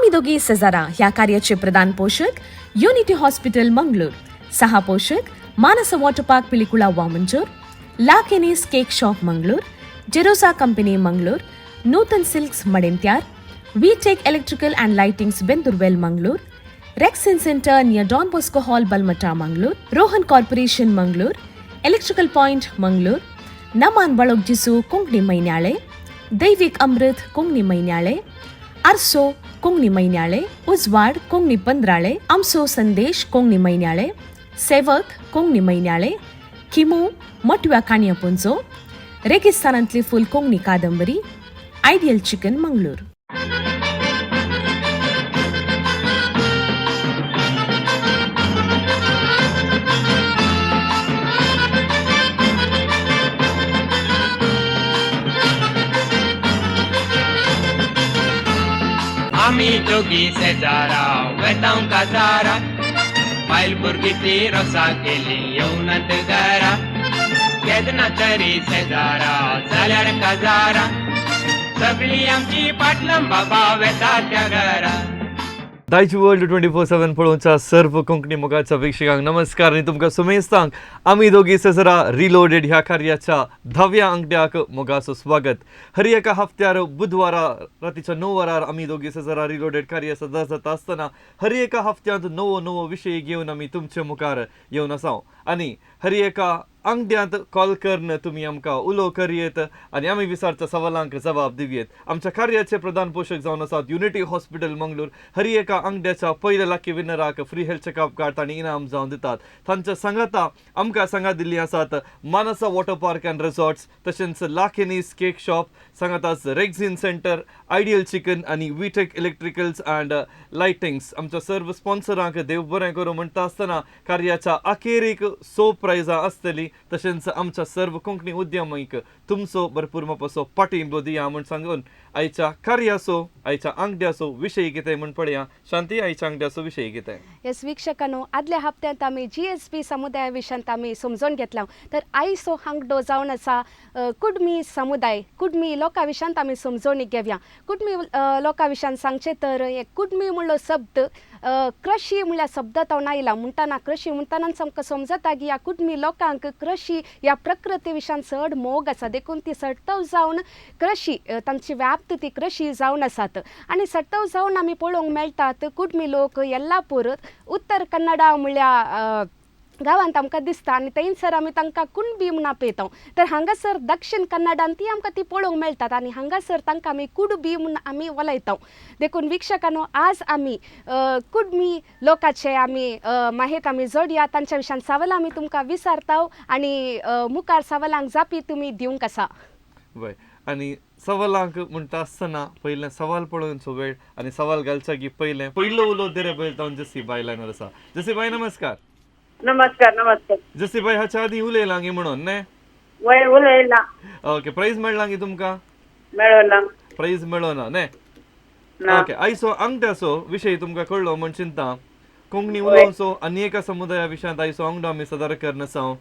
आमी दोगी सेजारा ह्या कार्याचे प्रधान पोशक युनिटी हॉस्पिटल मंगळूर, सहा पोशक Manasa water park Pilikula Vamanjoor, La Kenny's cake shop Mangalore, Jerosa company Mangalore, Nutan silks Madantyar, V Tech electrical and lightings Bendoorwell Mangalore, Rexin centre near Don Bosco hall Balmatta Mangalore, Rohan corporation Mangalore, electrical point Mangalore, Naman Balogjisu Konkani Mainyale, Daivik Amrit Konkani Mainyale, Arso Konkani Mainyale, Ujwad Konkani Pandrale, Amso Sandesh Konkani Mainyale, Sevak Konkani Mainyale, Khimu Matव्या काणयापुंजो, रेगिस्तानांतली फूल कोंकणी कादंबरी, ideal chicken Mangalore. आमी दोगी शेजारा वेतांव काजारा, बायल भुरगीं ती रोसा केली येवनात घरा. केन्ना तरी शेजारा जाल्यार काजारा, सगळी आमची पाटलां बाबा वेता त्या घरा. दायज वर्ल्ड 24/7 पळोवच्या सर्व कोंकणी मोगाच्या प्रेक्षकांक नमस्कार आनी तुमकां सुमेस्तांक आमी दोगी सेजरा रिलोडेड ह्या कार्याच्या धाव्या अंकड्याक मोगाचो स्वागत. हर एका हफ्त्यार बुधवारा रातीच्या 9 वरार आमी दोगी सेजरा रिलोडेड कार्य सदां जाता आसतना हर एका हफ्त्यांत नवो नवो विशय घेवन आमी तुमचे मुखार येवन आसा आनी हर एका आंगड्यांत कॉल करून तुमी आमकां उलो करयेत आनी आमी विचारच्या सवालांक जबाब दिवयेत. आमच्या कार्याचे प्रधान पोशक जावन आसात युनिटी हॉस्पिटल मंगळूर. हर एका आंगड्याच्या पयल्या लाकी विनराक फ्री हेल्थ चॅकअप कार्ड तांणी इनाम जावन दितात. तांच्या सांगाता आमकां सांगात दिल्ली आसात Manasa water park and resorts, तशेंच लाकेनीस केक शॉप, सांगाताच रेक्झिन सेंटर, आयडियल चिकन आनी विटेक इलेक्ट्रिकल्स अँड लायटिंग्स. आमच्या सर्व स्पॉन्सरांक देव बरें करूं म्हणटा आसतना कार्याच्या अखेरीक सो प्रायजां आसतली. तशेंच आमच्या सर्व कोंकणी उद्यमीक तुमचो भरपूर मापाचो पाठिंबो दिया म्हूण सांगून आयच्या कार्याचो आयच्या आंगड्याचो विशय कितें म्हूण पळया. शांती, आयच्या आंगड्याचो विशय कितें? येस वीक्षकांनो, आदल्या हप्त्यांत आमी जीएसबी समुदाया विशयांत आमी समजून घेतला, तर आयचो हांगडो जावन आसा कुडमी समुदाय, कुडमी लोकां विशयांत आमी समजवणी घेवया. कुडमी लोकां विशयान सांगचें तर हे कुडमी म्हणलो शब्द कृशी म्हणल्यार शब्दांत आयला. म्हणटाना कृशी म्हणटनाच आमकां समजता की ह्या कुडमी लोकांक कृशी ह्या प्रकृती विशयान चड मोग आसा, देखून ती सट्टव जावन कृशी तांची व्याप्त ती कृशी जावन आसात. आनी सट्टव जावन आमी पळोवंक मेळटात कुडमी लोक येल्लापूर उत्तर कन्नडा म्हणल्यार गांवांत आमकां दिसता आनी थंयसर आमी तांकां कुणबी म्हूण आपयता. तर हांगासर दक्षिण कन्नडान ती आमकां ती पळोवंक मेळटात आनी हांगासर तांकां आमी कुडबी म्हूण आमी उलयता. देखून वीक्षकांनो, आज आमी कुडमी लोकाचे आमी माहेत आमी जोडया, तांच्या विशयान सवालां आमी तुमकां विचारता आनी मुखार सवालांक जापी तुमी दिवंक आसा. वय, आनी सवालांक म्हणटा आसतना पयलें सवाल पळोवचो वेळ आनी सवाल घालच्या की पयलें पयलो उलो देरे पयलो तावन जसी बाय लायनार आसा. जसी बाय, नमस्कार. नमस्कार, नमस्कार. जसी बाय, हाच्या आदी उलयलां गी म्हणून न्ही? वय, उलयला. ओके, प्रायज मेळ्ळां गी तुमकां? मेळना. प्रायज मेळना न्ही? ना. ओके, आयचो आंगड्याचो विशय तुमकां कळ्ळो म्हण चिंता. कोंकणी उलोवचो आनी एका समुदाया विशयांत आयचो आंगडो आमी सदर करन आसा,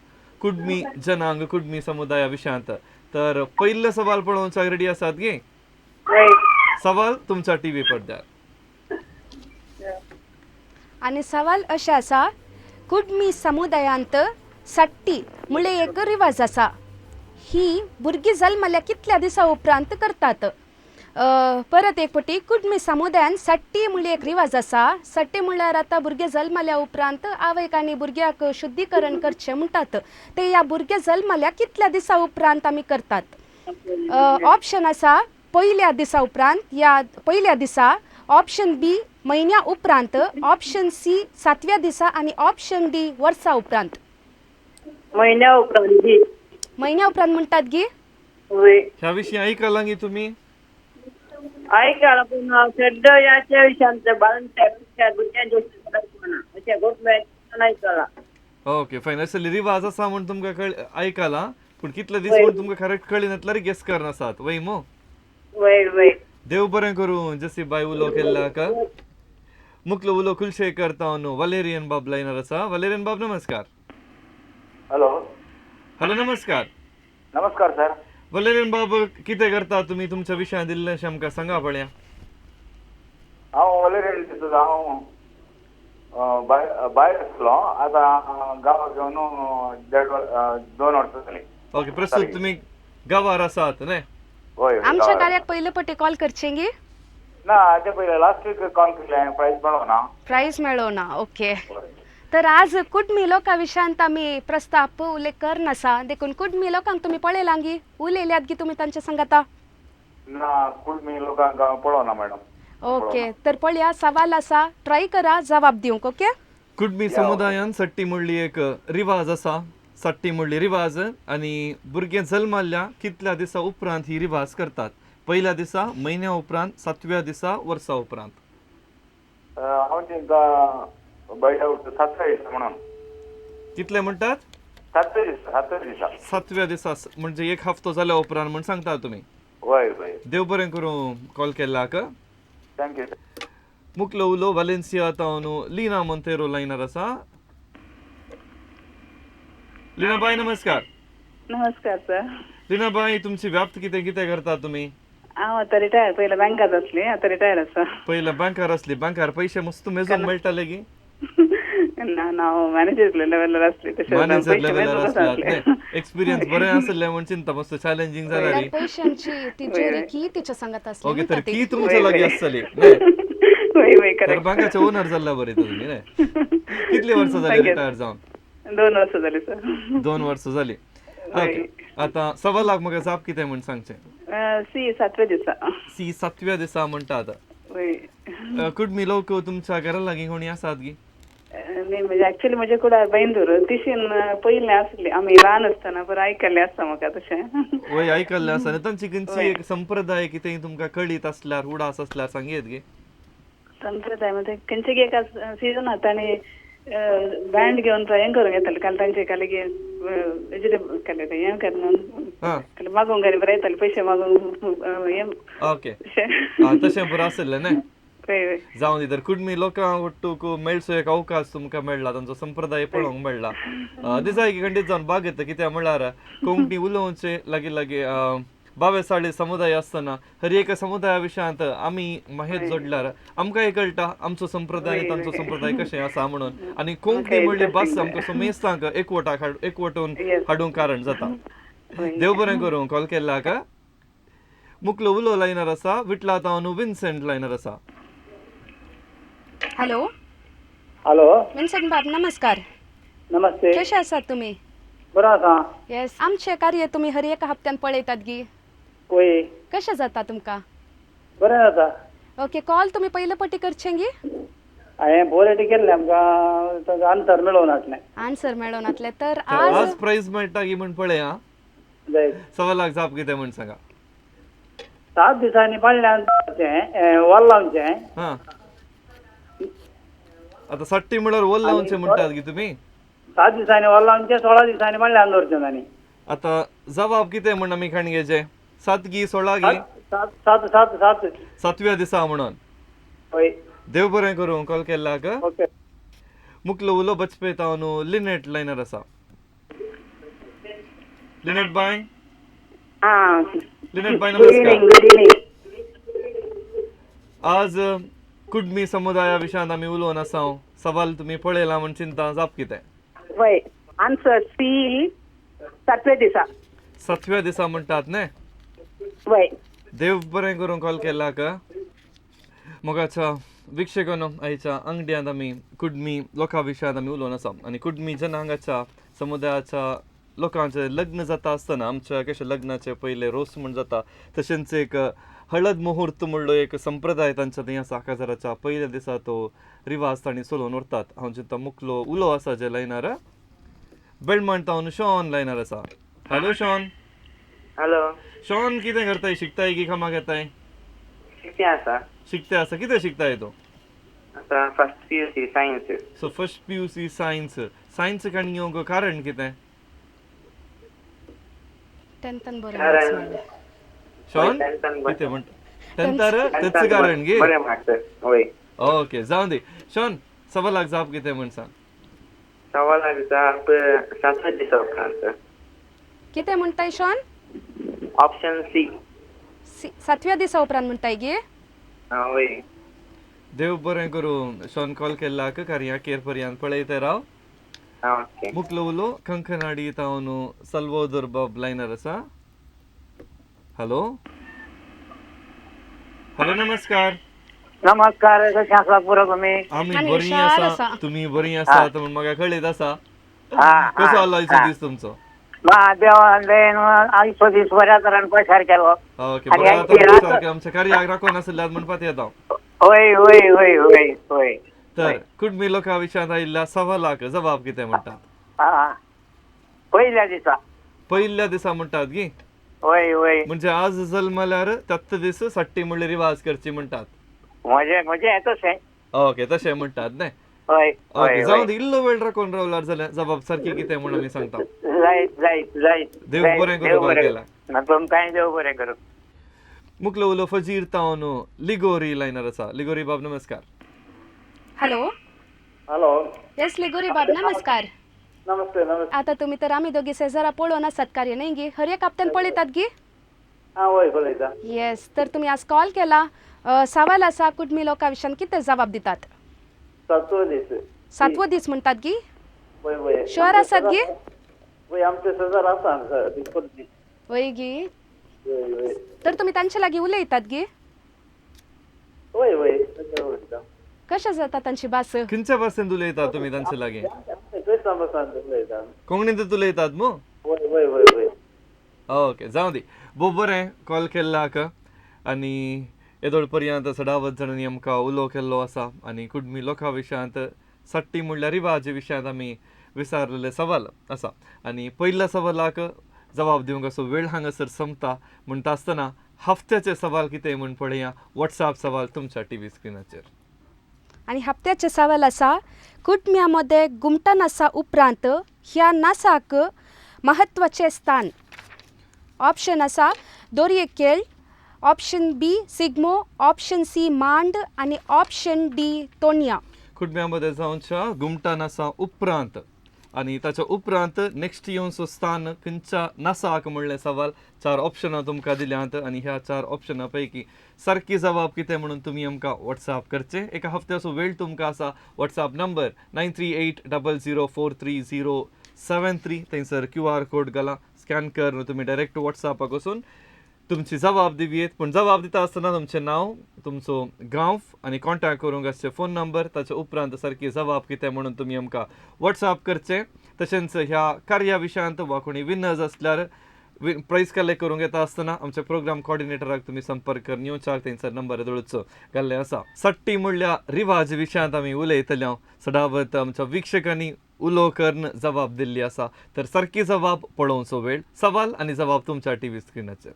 कुडमी जनांग, कुडमी समुदाया विशयांत. तर पयले सवाल पळोवच्याक रेडी आसात गे? वय. सवाल तुमच्या टीव्ही पडद्यार. आनी सवाल अशें आसा, कुडमी समुदायांत सट्टी म्हणल्यार एक रिवाज आसा, ही भुरगीं जल्मल्या कितल्या दिसां उपरांत करतात? परत एक फावटी, कुडमी समुदायान सट्टी म्हणल्यार एक रिवाज आसा. सट्टी म्हणल्यार आतां भुरगें जल्मल्या उपरांत आवयक आनी भुरग्याक शुद्धीकरण करचें म्हणटात, ते ह्या भुरगें जल्मल्या कितल्या दिसां उपरांत आमी करतात? ऑप्शन आसा पयल्या दिसा उपरांत या पयल्या दिसा, ऑप्शन बी म्हयन्या उपरांत, ऑप्शन सी सातव्या दिसा आनी ऑप्शन डी वर्सा उपरांत. म्हयन्या उपरांत दी. म्हयन्या उपरांत म्हणटात गी? वय. ह्या विशीं आयकलां गी तुमी? ऐकायला, पण सड्ड याच्या विशयांत बाळंत भुरग्यांच्या अशें गोट ऐकला. Okay, fine. असले रिवाज आसा म्हूण तुमकां कळ आयकलां, पूण कितले दीस म्हूण तुमकां करेक्ट कळ्ळी नातल्यार गेस करनासात वय मो? वय वय. देव बरें करूं जसी बाय, उलो केल्ल्याक. मुखलो उलो कुलशे करता न्हू वलेरियन बाब लायनार आसा. वलेरियन बाब, नमस्कार. हॅलो. हॅलो, नमस्कार. नमस्कार सर. वलेरियन बाब, कितें करता तुमी? तुमच्या विशयान दिल्लें अशें आमकां सांगा पळया. हांव वलेरियन डिसोजा. हांव भायर भायर आसलो, आतां गांवाक येवन देड 2 वर्सां जालीं. ओके, प्रस्तुत तुम्ही गांवार आसात न्ही? हय. आमच्या गांवार. कार्याक पयले पटी कॉल करचेंगी? ना, हाचे पयले लास्ट वीक कॉल केल्ले हांवें, प्रायज मेळो ना. प्रायज मेळो ना, ओके. तर आज कुटमी लोकां विशयांत आमी प्रस्ताप उल्लेख करनासा, देखून कुटमी लोकांक तुमी पळयलांगी, उलयल्यात गी तुमी तांच्या संगाता? ना, कुडमी लोकांक हांव पळोवना मॅडम. ओके, तर पळया, सवाल आसा, ट्राय करा जबाब दिवंक, ओके? कुटुंबी समुदायान सट्टी म्हणली एक रिवाज आसा. सट्टी म्हणली रिवाज आनी भुरगें जल्माल्ल्या कितल्या दिसा उपरांत ही रिवाज करतात? पयल्या दिसा, म्हयन्या उपरांत, सातव्या दिसा, वर्सा उपरांत. हांव तांकां बैठा सातव्या दिसा म्हणून. कितले म्हणटात? सातव्या दिसा, सातव्या दिसा. सातव्या दिसा, म्हणजे एक हफ्तो जाल्या उपरांत म्हण सांगता तुमी? वय वय. देव बरें करूं कॉल केल्ल्याक. Thank you. मुकलो उलो वालेन्सिया तावन लीना मोंतेरो लायनार आसा. लीना बाय, नमस्कार. नमस्कार सर. लीना बाय, तुमची व्याप्त कितें? कितें करता तुमी? हांव आतां रिटायर. पयलें बँकात आसली, आतां रिटायर आसा. पयले बँकार असली. बँकार पैसे मस्त मेजून मेळटाले की? ना ना, हांव मॅनेजर लेवलार आसली तशें. मॅनेजर पयशे लेवलार मेजूंक असल्यात आसले. न्ही? एक्सपिरियन्स बरें आसलें म्हण चिंता, मस्त चॅलेंजींग जाल्यार. तर पैशांची तिजोरी की तिच्या संगात आसली ओके, म्हणटा तर ती. की तुमच्या लागीं आसतली न्ही? वय वय. तर करेक्ट. बँकाचे ओनर जाल्ल्या बरें तुमी न्ही? कितली वर्सां जाली रिटायर जावन? 2 वर्सां जाली सर. 2 वर्सां जाली, ओके. आतां 1.25 लाख म्हाका जाप कितें म्हण सांगचें? सी, सातव्या दिसा. सी, सातव्या दिसा म्हणटात. वय. कुटुंबी लोक तुमच्या घरा लागीं कोणी आसात गी? न्ही, म्हणजे ऍक्च्युली म्हजे कुडाळ बैंदूर. तिशीन पयलें आसली आमी ल्हान आसतना, बरें आयकल्लें आसता म्हाका तशें. वय, आयकल्लें आसा न्ही? तांची खंयची एक संप्रदाय कितें तुमकां कळीत आसल्यार, उडास आसल्यार सांगयेत गे? संप्रदाय म्हणजे खंयचे एका सिजनात ताणी बँड घेवन हें करूंक येताले. काल तांचे काल वेजिटेबल काल हें करून काल मागूंक आनी बरें येताले, पयशे मागूंक हें. ओके. तशें. आं, तशें बरें आसलें न्ही? वय वय. जावं दी. तर कुटुंबी लोकां ಒಟ್ಟುಕು मेळचो एक अवकाश तुमकां मेळ्ळा, तांचो संप्रदाय पळोवंक मेळ्ळा. दिसाय की खंडीत जावन बाग येता. कित्याक म्हळ्यार कोंकणी उलोवचे लागीं लागीं 42 समुदाय आसतना हर एका समुदाया विशयांत आमी माहेत जोडल्यार आमकांय कळटा आमचो संप्रदाय आनी तांचो संप्रदाय कशें आसा म्हणून. आनी कोंकणी म्हणली भास आमकां समेस्तांक एकवटाक हाड एकवटून हाडूंक कारण जाता. देव बरें करूं कॉल केल्ल्याक. मुकलो उलो लायनर आसा. विटला तावन विन्सेंट लायनर आसा. हॅलो. हॅलो. विन्सेंट बाब, नमस्कार. नमस्ते. कशे आसात तुमी? बरो आसा. येस, आमचें कार्य तुमी हर एका हप्त्यान पळयतात गी? वय. कशें जाता तुमकां? बरें जाता. ओके, कॉल तुमी पयले पटी करचेंगी? हांवें बोरेटी केल्लें, आमकां आन्सर मेळोवन नासलें. आन्सर मेळोनातलें तर तर आज आज प्रायज मेळटा की म्हण पळया. जायत. 1.25 लाख जाप कितें म्हण सांगा. 7 दिसांनी पाळण्यान तें वोल लावचें. हा, आता सट्टी म्हळ्यार वोल लावचें म्हणटात की तुमी? 7 दिसांनी वोल लावचें, 16 दिसांनी पाळण्यान दवरचें तांणी. आता जबाब कितें म्हण आमी खाण घेचे? 7 गी, 16 गी? सात सात सात सात. सातव्या दिसा म्हणून. वय. देव बरें करूं कॉल केल्ल्याक. ओके. मुकलो उलो बचपे तावन लिनेट लायनर आसा. लिनेट बाय. आं. लिनेट बाय, गुड नमस्कार. Evening, good evening. आज कुटुंबी समुदाया विशयांत आमी उलोवन आसा. सवाल तुमी पळयला म्हण चिंता, जाप कितें? वय, आन्सर सी, सातव्या दिसा. सातव्या दिसा म्हणटात न्ही? वय. देव बरें करूं कॉल केल्ल्याक. मोगाच्या वीक्षकांनो, आयच्या अंगड्यांत आमी कुडमी लोकां विशयांत आमी उलोवन आसा आनी कुडमी जनांगाच्या समुदायाच्या लोकांचें लग्न जाता आसतना आमच्या कशें लग्नाचे पयले रोस म्हूण जाता, तशेंच एक हळद मुहूर्त म्हणलो एक संप्रदाय तांच्या थंय आसा. काजाराच्या पयल्या दिसा तो रिवाज तांणी चलोवन व्हरतात. हांव चिंता मुकलो उलो आसा जे लायनार, बेलमाण तावन शॉन लायनार आसा. Hello Sean. Hello. Sean, कितें करताय? शिकताय की कामाक येताय? कितें आसा? शिकते आसा. कितें शिकताय तूं? आतां first PUC science. So first PUC science. Science काडून घेवंक कारण कितें? टेंथान बरें कारण- मार्क्स मेळ्ळे. शॉन, टेंथान कितें म्हणटा? टेंथार तेच कारण गे? बरें मार्क्स, वय. ओके, जावं दी. शॉन, 1.25 लाख जाप कितें म्हण सांग. 1.25 लाख जाप सातव्या दिसा उपरांत. कितें म्हणटाय शॉन? Option C. सातव्या दिसा उपरांत म्हणटाय गे? वय. देव बरें करूं शॉन कॉल केल्लाक कार्या केर पर्यंत पळयत राव. ओके. मुखलो उलो कंकनाडी तावन सल्वोदर बाब लायनर आसा. हॅलो हॅलो, नमस्कार. नमस्कार, कशें आसा पुरो तुमी? आमी आनी बरी हुशार आसा. आसा. तुमी बरी आसात म्हूण म्हाका कळीत आसा. हा, कसो आलो आयचो हा. दीस तुमचो? देवान दयेन आयचो दीस बऱ्या तरान पसार केलो. ओके, आनी बरो. आयची आतां रात सारकें आमच्या कार्याक राखून आसल्यार म्हणपाक येता. हय हय हय हय हय. तर कुटुंबी लोकां विशयांत आयिल्ल्या सवालाक जबाब कितें म्हणटात? हा, पयल्या दिसा. पयल्या दिसा म्हणटात गी? हय हय. म्हणजे आज जल्मल्यार त्याच दीस सट्टी म्हणल्यार रिवाज करची म्हणटात. म्हजें म्हजें हें तशें. ओके, तशें म्हणटात न्ही? हय. ओके. हय. जावं दी, इल्लो वेळ राखून रावल्यार जाल्यार जबाब सारकी कितें म्हूण आमी सांगता. जायत जायत जायत. देव जायत. बरें करूं देव कॉल बरें केला. ना, तुमकांय देव बरें करूं. मुखलो उलो फजीर तावन लिगोरी लायनर आसा. लिगोरी बाब, नमस्कार. हॅलो. हॅलो. येस लिगोरी बाब, नमस्कार. नमस्ते नमस्ते. आता तुम्ही तर आम्ही दोघी शेजारा पळोवन आसात कार्य नाही गी? हर एक हप्त्यान पळयतात गी? हा, वय पळयता. येस, तर तुम्ही आज कॉल केला. सवाल आसा कुटुंबी लोकां विशयान कितें जबाब दितात? सातवो दीस. सातवो दीस म्हणटात गी? वय वय. शुअर आसात गी? वय, आमचे शेजार आसा हांगसर. वय गी? वय वय. तर तुम्ही तांचे लागीं उलयतात गी? वय वय, तशें उलयता. कशें जाता तांची भास? खंयच्या भाशेन उलयतात तुमी तांचे लागीं? क्रिस्तांव भासान उलयता. कोंकणींत उलयतात मू? वय वय वय वय. ओके, जावं दी, भोव बरें कॉल केल्लाक. आनी येदोळ पर्यंत सदावत जाणांनी आमकां उलो केल्लो आसा आनी कुटुंबी लोकां विशयांत सट्टी म्हणल्यार रिवाज विशयांत आमी विचारलेले सवाल आसा आनी पयल्या सवालाक जबाब दिवंक असो वेळ हांगासर सोंपता. म्हणटा आसतना हफ्त्याचे सवाल कितें म्हूण पळया. वॉट्सएप सवाल तुमच्या टी व्ही स्क्रिनाचेर. आनी हप्त्याचे सवाल आसा, कुटुंब्या मदें घुमटां नासा उपरांत ह्या नासाक म्हत्वाचें स्थान. ऑप्शन आसा दोरये केळ, ऑप्शन बी सिग्मो, ऑप्शन सी मांड आनी ऑप्शन डी तोणया. कुटुंब्या जावच्या घुमटा नासा उपरांत आनी ताच्या उपरांत नेक्स्ट येवचो स्थान खंयच्या नासाक म्हणलें सवाल. चार ऑप्शनां तुमकां दिल्यांत आनी ह्या चार ऑप्शनां पैकी सारकी जबाब कितें म्हणून तुमी आमकां वॉट्सएप करचें. एका हफ्त्याचो वेळ तुमकां आसा. WhatsApp number 9380043073. थंयसर क्यू आर कोड घाला, स्कॅन कर, तुमी डायरेक्ट वॉट्सएपाक वचून तुमची जबाब दिवयेत. पूण जबाब दिता आसतना तुमचें नांव, तुमचो गांव आनी कॉन्टॅक्ट करूंक आसचे फोन नंबर. ताच्या उपरांत सारकी जबाब कितें म्हणून तुमी आमकां वॉट्सएप करचें. तशेंच ह्या कार्या विशयांत वा कोणी विनर्स आसल्यार प्रायज कलेक्ट करूंक येता आसतना आमच्या प्रोग्राम कॉर्डिनेटराक तुमी संपर्क करून येवच्याक तेंचो नंबर दळचो घाल्लें आसा. सट्टी म्हणल्यार रिवाज विशयांत आमी उलयतले. सदावत आमच्या वीक्षकांनी उलो करून जबाब दिल्ली आसा. तर सारकी जबाब पळोवचो वेळ. सवाल आनी जबाब तुमच्या टी व्ही स्क्रिनाचेर.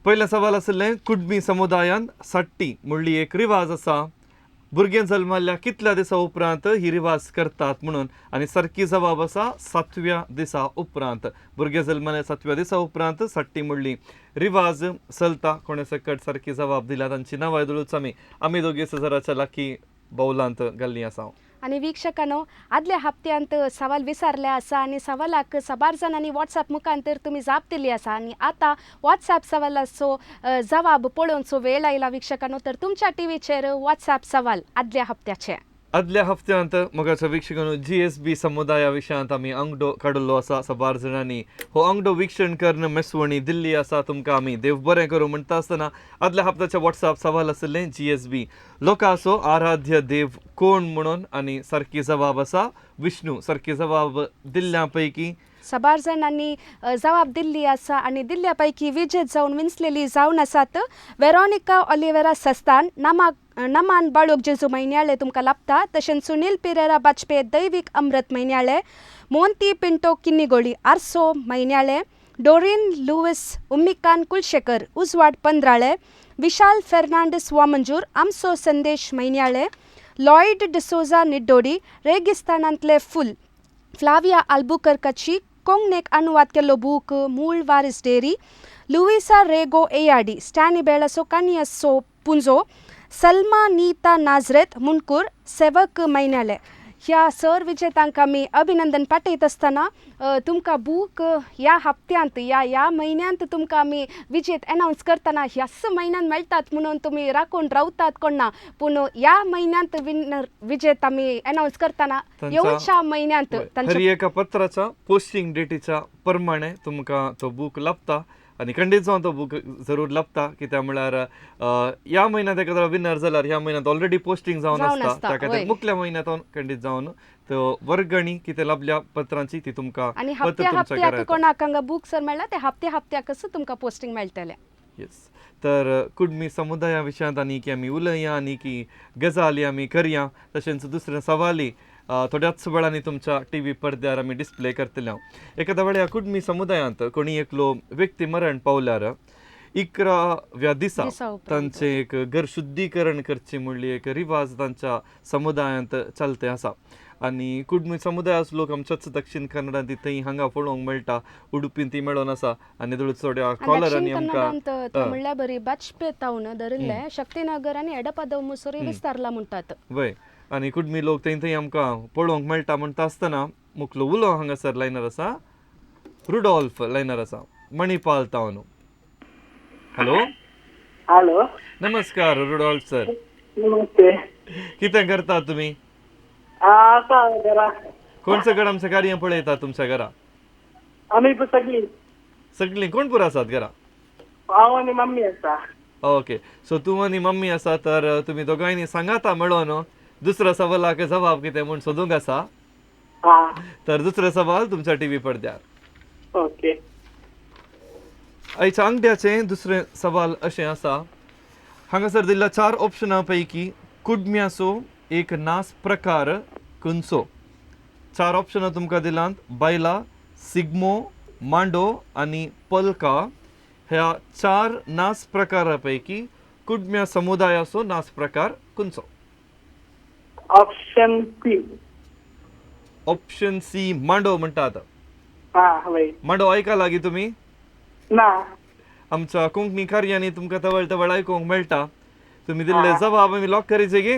पयलें सवाल आशिल्लें, कुटुंबी समुदायान सट्टी म्हणली एक रिवाज आसा, भुरगें जल्मल्ल्या कितल्या दिसा उपरांत ही रिवाज करतात म्हणून. आनी सारकी जबाब आसा सातव्या दिसा उपरांत. भुरगें जल्मल्या सातव्या दिसा उपरांत सट्टी म्हणली रिवाज चलता. कोणे सकट सारकी जबाब दिल्या तांची नांवां दळूच आमी आमी दोगी सजराच्या लाकी बावलांत घाल्लीं आसा. आनी वीक्षकांनो, आदल्या हप्त्यांत सवाल विचारले आसा आनी सवालाक साबार जाणांनी वॉट्सएप मुखांतर तुमी जाप दिली आसा आनी आतां वॉट्सएप सवालाचो जवाब पळोवचो वेळ आयला वीक्षकांनो. तर तुमच्या टीव्हीचेर वॉट्सएप सवाल आदल्या हप्त्याचे. आदल्या हप्त्यांत मोगाच्या वीक्षकांनो, जीएसबी समुदाया विशयांत आमी आंगडो काडिल्लो आसा. साबार जाणांनी हो आंगडो वीक्षण करून मेसवणी दिल्ली आसा. तुमकां आमी देव बरें करूं म्हणटा आसतना आदल्या हप्त्याचे वॉट्सएप सवाल आशिल्लें, जीएसबी लोकांचो आराध्य देव कोण म्हणून. आनी सारकी जबाब आसा विष्णू. सारकी जबाब दिल्ल्या पैकी साबार जाणांनी जबाब दिल्ली आसा आनी दिल्ल्या पैकी विजेत जावन विंचलेली जावन आसात वेरोनिका ऑलिवेरा सस्तान, नामा नमान बाळूक जेजू म्हयन्याळे तुमकां लाभता, तशेंच सुनील पिरेरा बाजपे दैवीक अमृत म्हयन्याळे, मोंती पिंटो किन्नीगोळी आरसो म्हयन्याळे, डोरीन लुवीस उम्मिकान कुलशेखर उजवाड पंद्राळे, विशाल फेर्नांडीस वामंजूर आमसो संदेश म्हयन्याळे, लॉयड डिसोजा निड्डोडी रेगिस्तानांतले फूल, फ्लाविया आल्बुकर्काची कोंकणीक अनुवाद केल्लो बूक मूळ वारीस डेरी, लुईसा रेगो एयाडी स्टॅनी बेळासो कानियसो पुंजो, सलमा नीता नाजरेत मुणकूर सेवक म्हयन्याळे. ह्या सर विजेतांक आमी अभिनंदन पाठयत आसतना तुमकां बूक ह्या हप्त्यांत या ह्या म्हयन्यांत तुमकां आमी विजेत एनावन्स करतना ह्याच म्हयन्यान मेळटात म्हणून तुमी राखून रावतात कोण ना, पूण ह्या म्हयन्यांत विनर विजेत आमी एनावन्स करतना येवच्या म्हयन्यांत हर एका पत्राच्या पोस्टिंग डेटीच्या प्रमाणे तुमकां तो बूक लाभता आनी खंडीत जावन तो बूक जरूर लाभता. कित्याक म्हळ्यार ह्या म्हयन्यांत एखादो विनर जाल्यार ह्या म्हयन्यांत ऑलरेडी पोस्टिंग जावन आसता, त्या खातीर मुखल्या म्हयन्यांत खंडीत जावन तो वर्गणी कितें लाभल्या पत्रांची ती तुमकां आनी हप्त्या हप्त्याक कोणाक हांगा बूक सर मेळ्ळा ते हप्त्या हप्त्याकच तुमकां पोस्टिंग मेळटलें. येस, तर कुडमी समुदाया विशयांत आनी की आमी उलया आनी की गजाली आमी करया, तशेंच दुसऱ्या सवाली थोड्याच वेळांनी तुमच्या टी व्ही पडद्यार आमी डिस्प्ले करतले. एखाद्या वेळार कुडमी समुदायांत कोणी एकलो व्यक्ती मरण पावल्यार 11व्या दिसा तांचें एक घर शुद्धीकरण करचें म्हणली एक रिवाज तांच्या समुदायांत चलते आसा. आनी कुडमी समुदायाचो लोक आमच्याच दक्षिण कन्नडांत थंय हांगा पळोवंक मेळटा, उडुपींत ती मेळोन आसा. आनी थोड्या कॉलरांनी आमकां म्हणल्यार बरी बाजपे तावन धरिल्ले शक्तीनगर आनी एडपादव मुसोरी विस्तारला म्हणटात. वय, आनी कुडमी लोक थंय थंय आमकां पळोवंक मेळटा. म्हणटा आसतना मुखलो उलो हांगासर लायनर आसा, रुडॉल्फ लायनर आसा मणिपाल तावन. हॅलो हॅलो, नमस्कार रुडॉल्फ सर. नमस्ते. कितें करता तुमी? आसा घरा. कोण सगळं आमच्या कार्य पळयता तुमच्या घरा? आमी सगळीं. सगळीं कोण पुरो आसात घरा? हांव आनी मम्मी आसा. ओके, सो तूं आनी मम्मी आसा, तर तुमी दोगांयनी सांगाता मेळोन दुसऱ्या सवालाक जबाब कितें म्हूण सोदूंक आसा. तर दुसरो सवाल तुमच्या टी व्ही पडद्यार. ओके. आयच्या आंगड्याचें दुसरें सवाल अशें आसा, हांगासर दिल्ल्या 4 ऑप्शनां पैकी कुडम्याचो एक नाच प्रकार खंयचो? 4 ऑप्शनां तुमकां दिलांत, बायला, सिग्मो, मांडो आनी पलका. ह्या 4 नाच प्रकारा पैकी कुडम्या समुदायाचो नाच प्रकार खंयचो? Option C. Option C मांडो म्हणटात. मांडो आयका लागीं तुमी? ना. आमच्या कोंकणी कार्यांनी तुमकां तवळ तवळ आयकूंक मेळटा. तुमी दिल्ले जबाब आमी लॉक करीचे गी?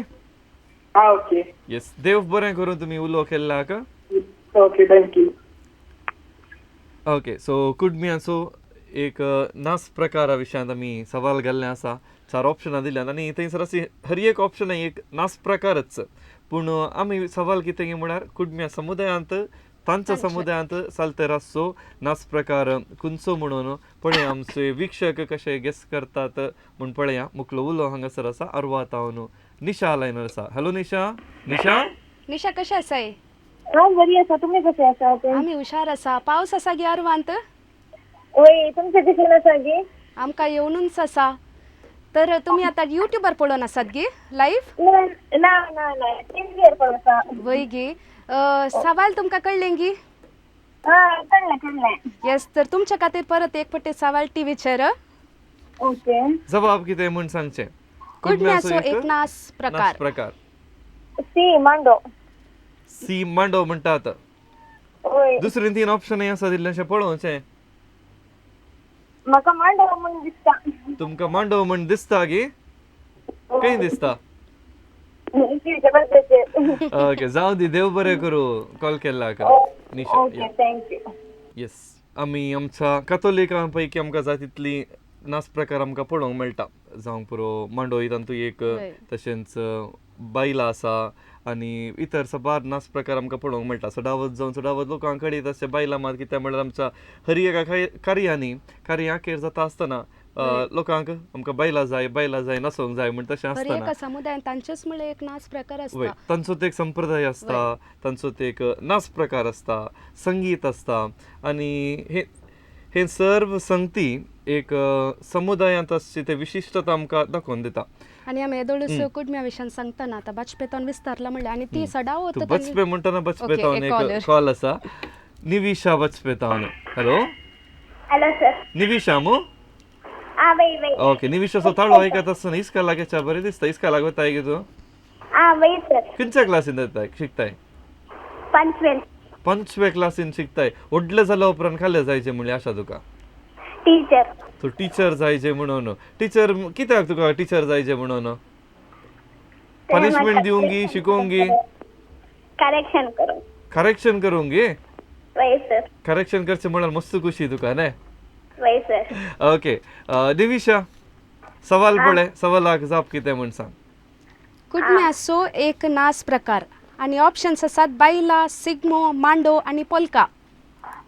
ओके. येस, देव बरें करूं तुमी उलो केल्ल्याक. Okay, thank you. Okay, so कुडम्याचो एक नाच प्रकारा विशयांत आमी सवाल घाल्लें आसा, 4 ऑप्शनां दिल्यात आनी थंयसर अशी हर एक ऑप्शन एक नाच प्रकारच, पूण आमी सवाल कितें म्हळ्यार कुडम्या समुदायांत तांच्या समुदायांत चालते आसचो नाच प्रकार खंयचो म्हणून पळया आमचे वीक्षक कशे गेस करतात म्हूण पळया. मुखलो उलो हांगासर आसा अर्वा तावन निशा लायनर आसा. हॅलो निशा. निशा, निशा कशें आसाय? हांव बरी आसा, तुमी कशें आसा? आमी हुशार आसा. पावस आसा गे अर्वांत? वय, तुमचे कशें आसा गे? आमकां येवनूच आसा. तर तुमी आतां युट्यूबार पळोवन आसात गे लायव्ह? ना ना ना, टिवीर पळोवता. वय गे, सवाल तुमकां कळ्ळें गी? कळ्ळें कळ्ळें. येस, तर तुमच्या खातीर परत एक फावटी सवाल टिवीचेर. ओके. जबाब कितें म्हूण सांगचें? कुडम्याचो एक नाच प्रकार. प्रकार सी मांडो. सी मांडो म्हणटात. दुसरे 3 ऑप्शन आसा दिल्लें पळोवचें. म्हाका मांडो म्हूण दिसता. तुमकां मांडो म्हूण दिसता गी? खंय दिसता? ओके, जावं दी, देव बरें करूं कॉल केल्ल्याक Nisha. Okay, thank you. Yes, आमी आमच्या कथोलिकां पैकी आमकां जाय तितली नाच प्रकार आमकां पळोवंक मेळटा. जावंक पुरो मांडो तातूंत एक, तशेंच बायलां आसा आनी इतर साबार नाच प्रकार आमकां पळोवंक मेळटा. सदावत जावन सदावत लोकां कडेन तशें बायलां मात कित्याक म्हळ्यार आमच्या हर एका कार्यांनी कार्यां अखेर जाता आसतना लोकांक आमकां बायलां जाय, बायलां जाय, नाचोंक जाय म्हण तशें आसतना एका समुदायान तांचेच म्हळ्यार एक नाच प्रकार आसता. तांचो एक संप्रदाय आसता, तांचो एक नाच प्रकार आसता, संगीत आसता आनी हे हे सर्व संगती एक समुदायांत आसची ते विशिश्टता आमकां दाखोवन दिता. आनी आमी येदोळूच कुडम्या विशयान सांगतना आतां बाजपेतान विस्तारला म्हणलें आनी ती सदांच बचपे म्हणटना बचपेतावन एक कॉल आसा, निविशा बचपेतावन. हॅलो. Hello sir. निविशा मू? ओके, निविशाचो ताळो आयकत आसतना इस्कॉलाक येच्या बरें दिसता. इस्कॉलाक वताय गे तूं? खंयच्या क्लासीन येताय शिकताय? पंचवे क्लासीन शिकताय. व्हडलें जाल्या उपरांत खालें जायचें म्हणली आशा तुका? टीचर. तूं टिचर जायचें म्हणून. टिचर कित्याक तुका टिचर जायचें म्हणून? पनिशमेंट दिवंक गी, शिकोवंक गी? करेक्शन करूंक. करेक्शन करूंक गे? वय सर. करेक्शन करचें म्हळ्यार मस्त खुशी तुका न्ही? वय सर. ओके दिविशा, सवाल पळय, सवालाक जाप कितें म्हूण सांग. कुडम्याचो एक नाच प्रकार आनी ऑप्शन्स आसात बायला, सिग्मो, मांडो आनी पोलका.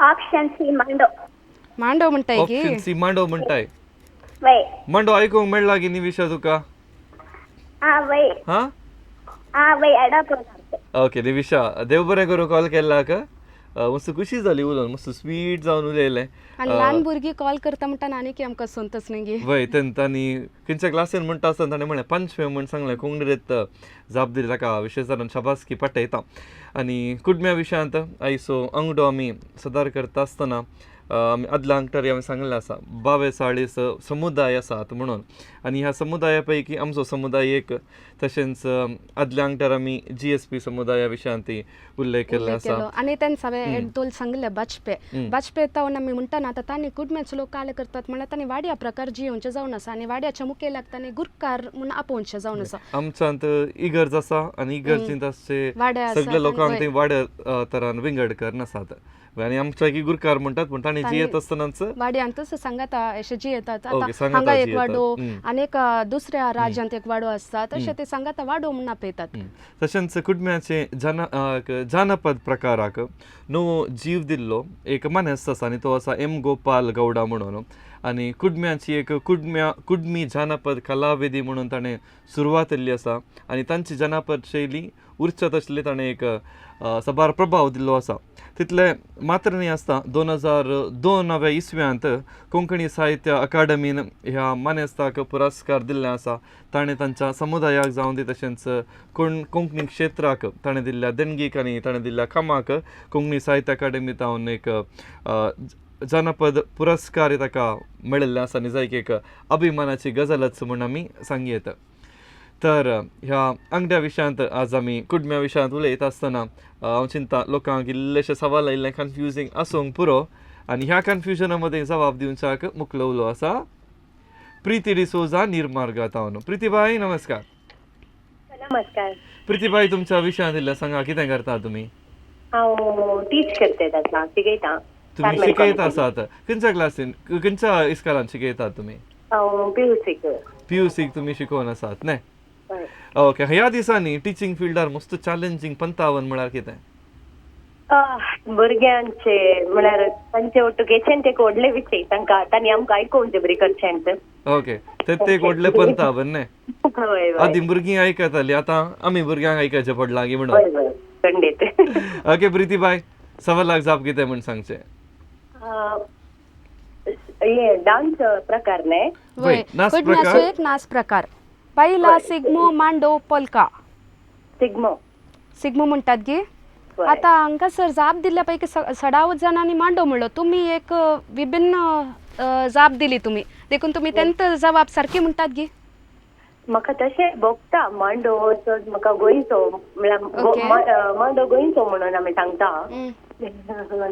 ऑप्शन सी, मांडो. मांडो म्हणटाय ऑप्शन गी? सी मांडो म्हणटाय? वय. मांडो आयकूंक मेळ्ळा की निविशा तुका? आं, वय. हां. आं, वय, एडापोर. ओके निविशा, देव बरें करूं कॉल केल्लाक. मस्त खुशी जाली उलोवन, मस्त स्वीट जावन उलयलें. आनी ल्हान भुरगीं कॉल करता म्हणटा आनी आमकां संतोष न्ही गे. वय, तांणी खंयच्या क्लासीन म्हणटा आसतना ताणें म्हणलें पंचवे म्हूण सांगलें. कोंकणीत जाप दिली, ताका विशेश शाबासकी पाठयता. आनी कुडम्या विशयांत आयचो आंगडो आमी सदार करता आसतना आमी आदल्या आंगटार आमी सांगलें आसा 42 समुदाय आसात म्हणून, आनी ह्या समुदाया पैकी आमचो समुदाय एक. तशेंच आदल्या आंगटार आमी GSP समुदाया विशयांत उल्लेख केल्लो उल्लेख आसा. केलो आनी तेन्ना हांवें एक दोन सांगले बाजपे. बाजपे तावन आमी म्हणटा ना, आतां तांणी कुडम्याचो लोक काले करतात म्हणल्यार तांणी वाड्या प्रकार जियोवचे जावन आसा आनी वाड्याच्या मुखेलाक तांणी गुरकार म्हूण आपोवचे जावन आसा. आमच्यांत इगर्ज आसा आनी इगर्जींत आसचे वाडे आसात सगळे लोकांक आनी ते वाड्या तरान विंगड करनासात आनी आमच्या की गुरकार म्हणटात, पूण तांणी जियेत आसतनाच वाड्यांतच सांगाता अशें जियेतात. ओके, आतां सांगाता हांगा एक जियेतात. वाडो आनी एक दुसऱ्या राज्यांत एक वाडो आसता, तशें ते सांगाता वाडो म्हूण आपयतात. तशेंच कुटुंबाचे जानपद प्रकाराक नवो जीव दिल्लो एक मानेस्त आसा आनी तो आसा एम गोपाल गौडा म्हणून. आनी कुडम्याची एक कुडमी जानपद कलाविधी म्हणून ताणें सुरवात केल्ली आसा आनी तांची जानपद शैली उरचत आशिल्ली ताणें एक साबार प्रभाव दिल्लो आसा. तितले मात्र न्ही आसता, 2002 इसव्यांत कोंकणी साहित्य अकादमीन ह्या मानेस्ताक पुरस्कार दिल्ले आसा. ताणें तांच्या समुदायाक जावन दी तशेंच कोंकणी क्षेत्राक ताणें दिल्ल्या देणगीक आनी ताणें दिल्ल्या कामाक कोंकणी साहित्य अकादमी तावन एक जानपद पुरस्कार ताका मेळिल्ले आसा आनी जायक एक अभिमानाची गजालच म्हूण आमी सांगयेत. तर ह्या आंगड्या विशयांत आज आमी कुडम्या विशयांत उलयता आसतना हांव चिंता लोकांक इल्लेशे सवाल इल्लें कन्फ्युजींग आसूंक पुरो आनी ह्या कन्फ्युजना मदें जबाब दिवच्याक मुखलो उलो आसा प्रिती डिसोजा निर्मार्गात. प्रितीबाई नमस्कार. नमस्कार. प्रितीबाई, तुमच्या विशयांत इल्लें सांगा, कितें करता तुमी? हांव टीच करते आतां, शिकयता. तुमी शिकयता आसात. खंयच्या क्लासीन, खंयच्या इस्कॉलान शिकयतात तुमी? हांव PUC. PUC तुमी शिकोवन आसात न्ही? ओके. ह्या दिसांनी टिचींग फिल्डार मस्त चॅलेंजींग पंतावन म्हळ्यार कितें? भुरग्यांचे म्हळ्यार तांचे ओटुकेचें ते व्हडले विशय तांकां, तांणी आमकां आयकोवचें बरी करचें. ओके, ते एक व्हडलें पंतावन न्ही? हय. आदीं भुरगीं आयकतालीं, आतां आमी भुरग्यांक आयकचें पडलां की म्हणून. हय, खंडीत. ओके प्रितीबाय, सवालाक जाप कितें म्हूण सांगचें? हे डान्स प्रकार न्ही? वय, कुडम्याचो एक नाच प्रकार. बायला, सिग्मो, मांडो, पोलका. सिग्मो. सिग्मो म्हणटात गे? आतां हांगा सर जाप दिल्ल्या पैकी सडावत जाणांनी मांडो म्हणलो, तुमी एक विभिन्न जाप दिली तुमी, देखून तुमी तेंत जबाब सारकी म्हणटात गे? म्हाका तशें भोगता मांडो चड, म्हाका गोंयचो म्हळ्यार मांडो गोंयचो म्हणून आमी सांगता.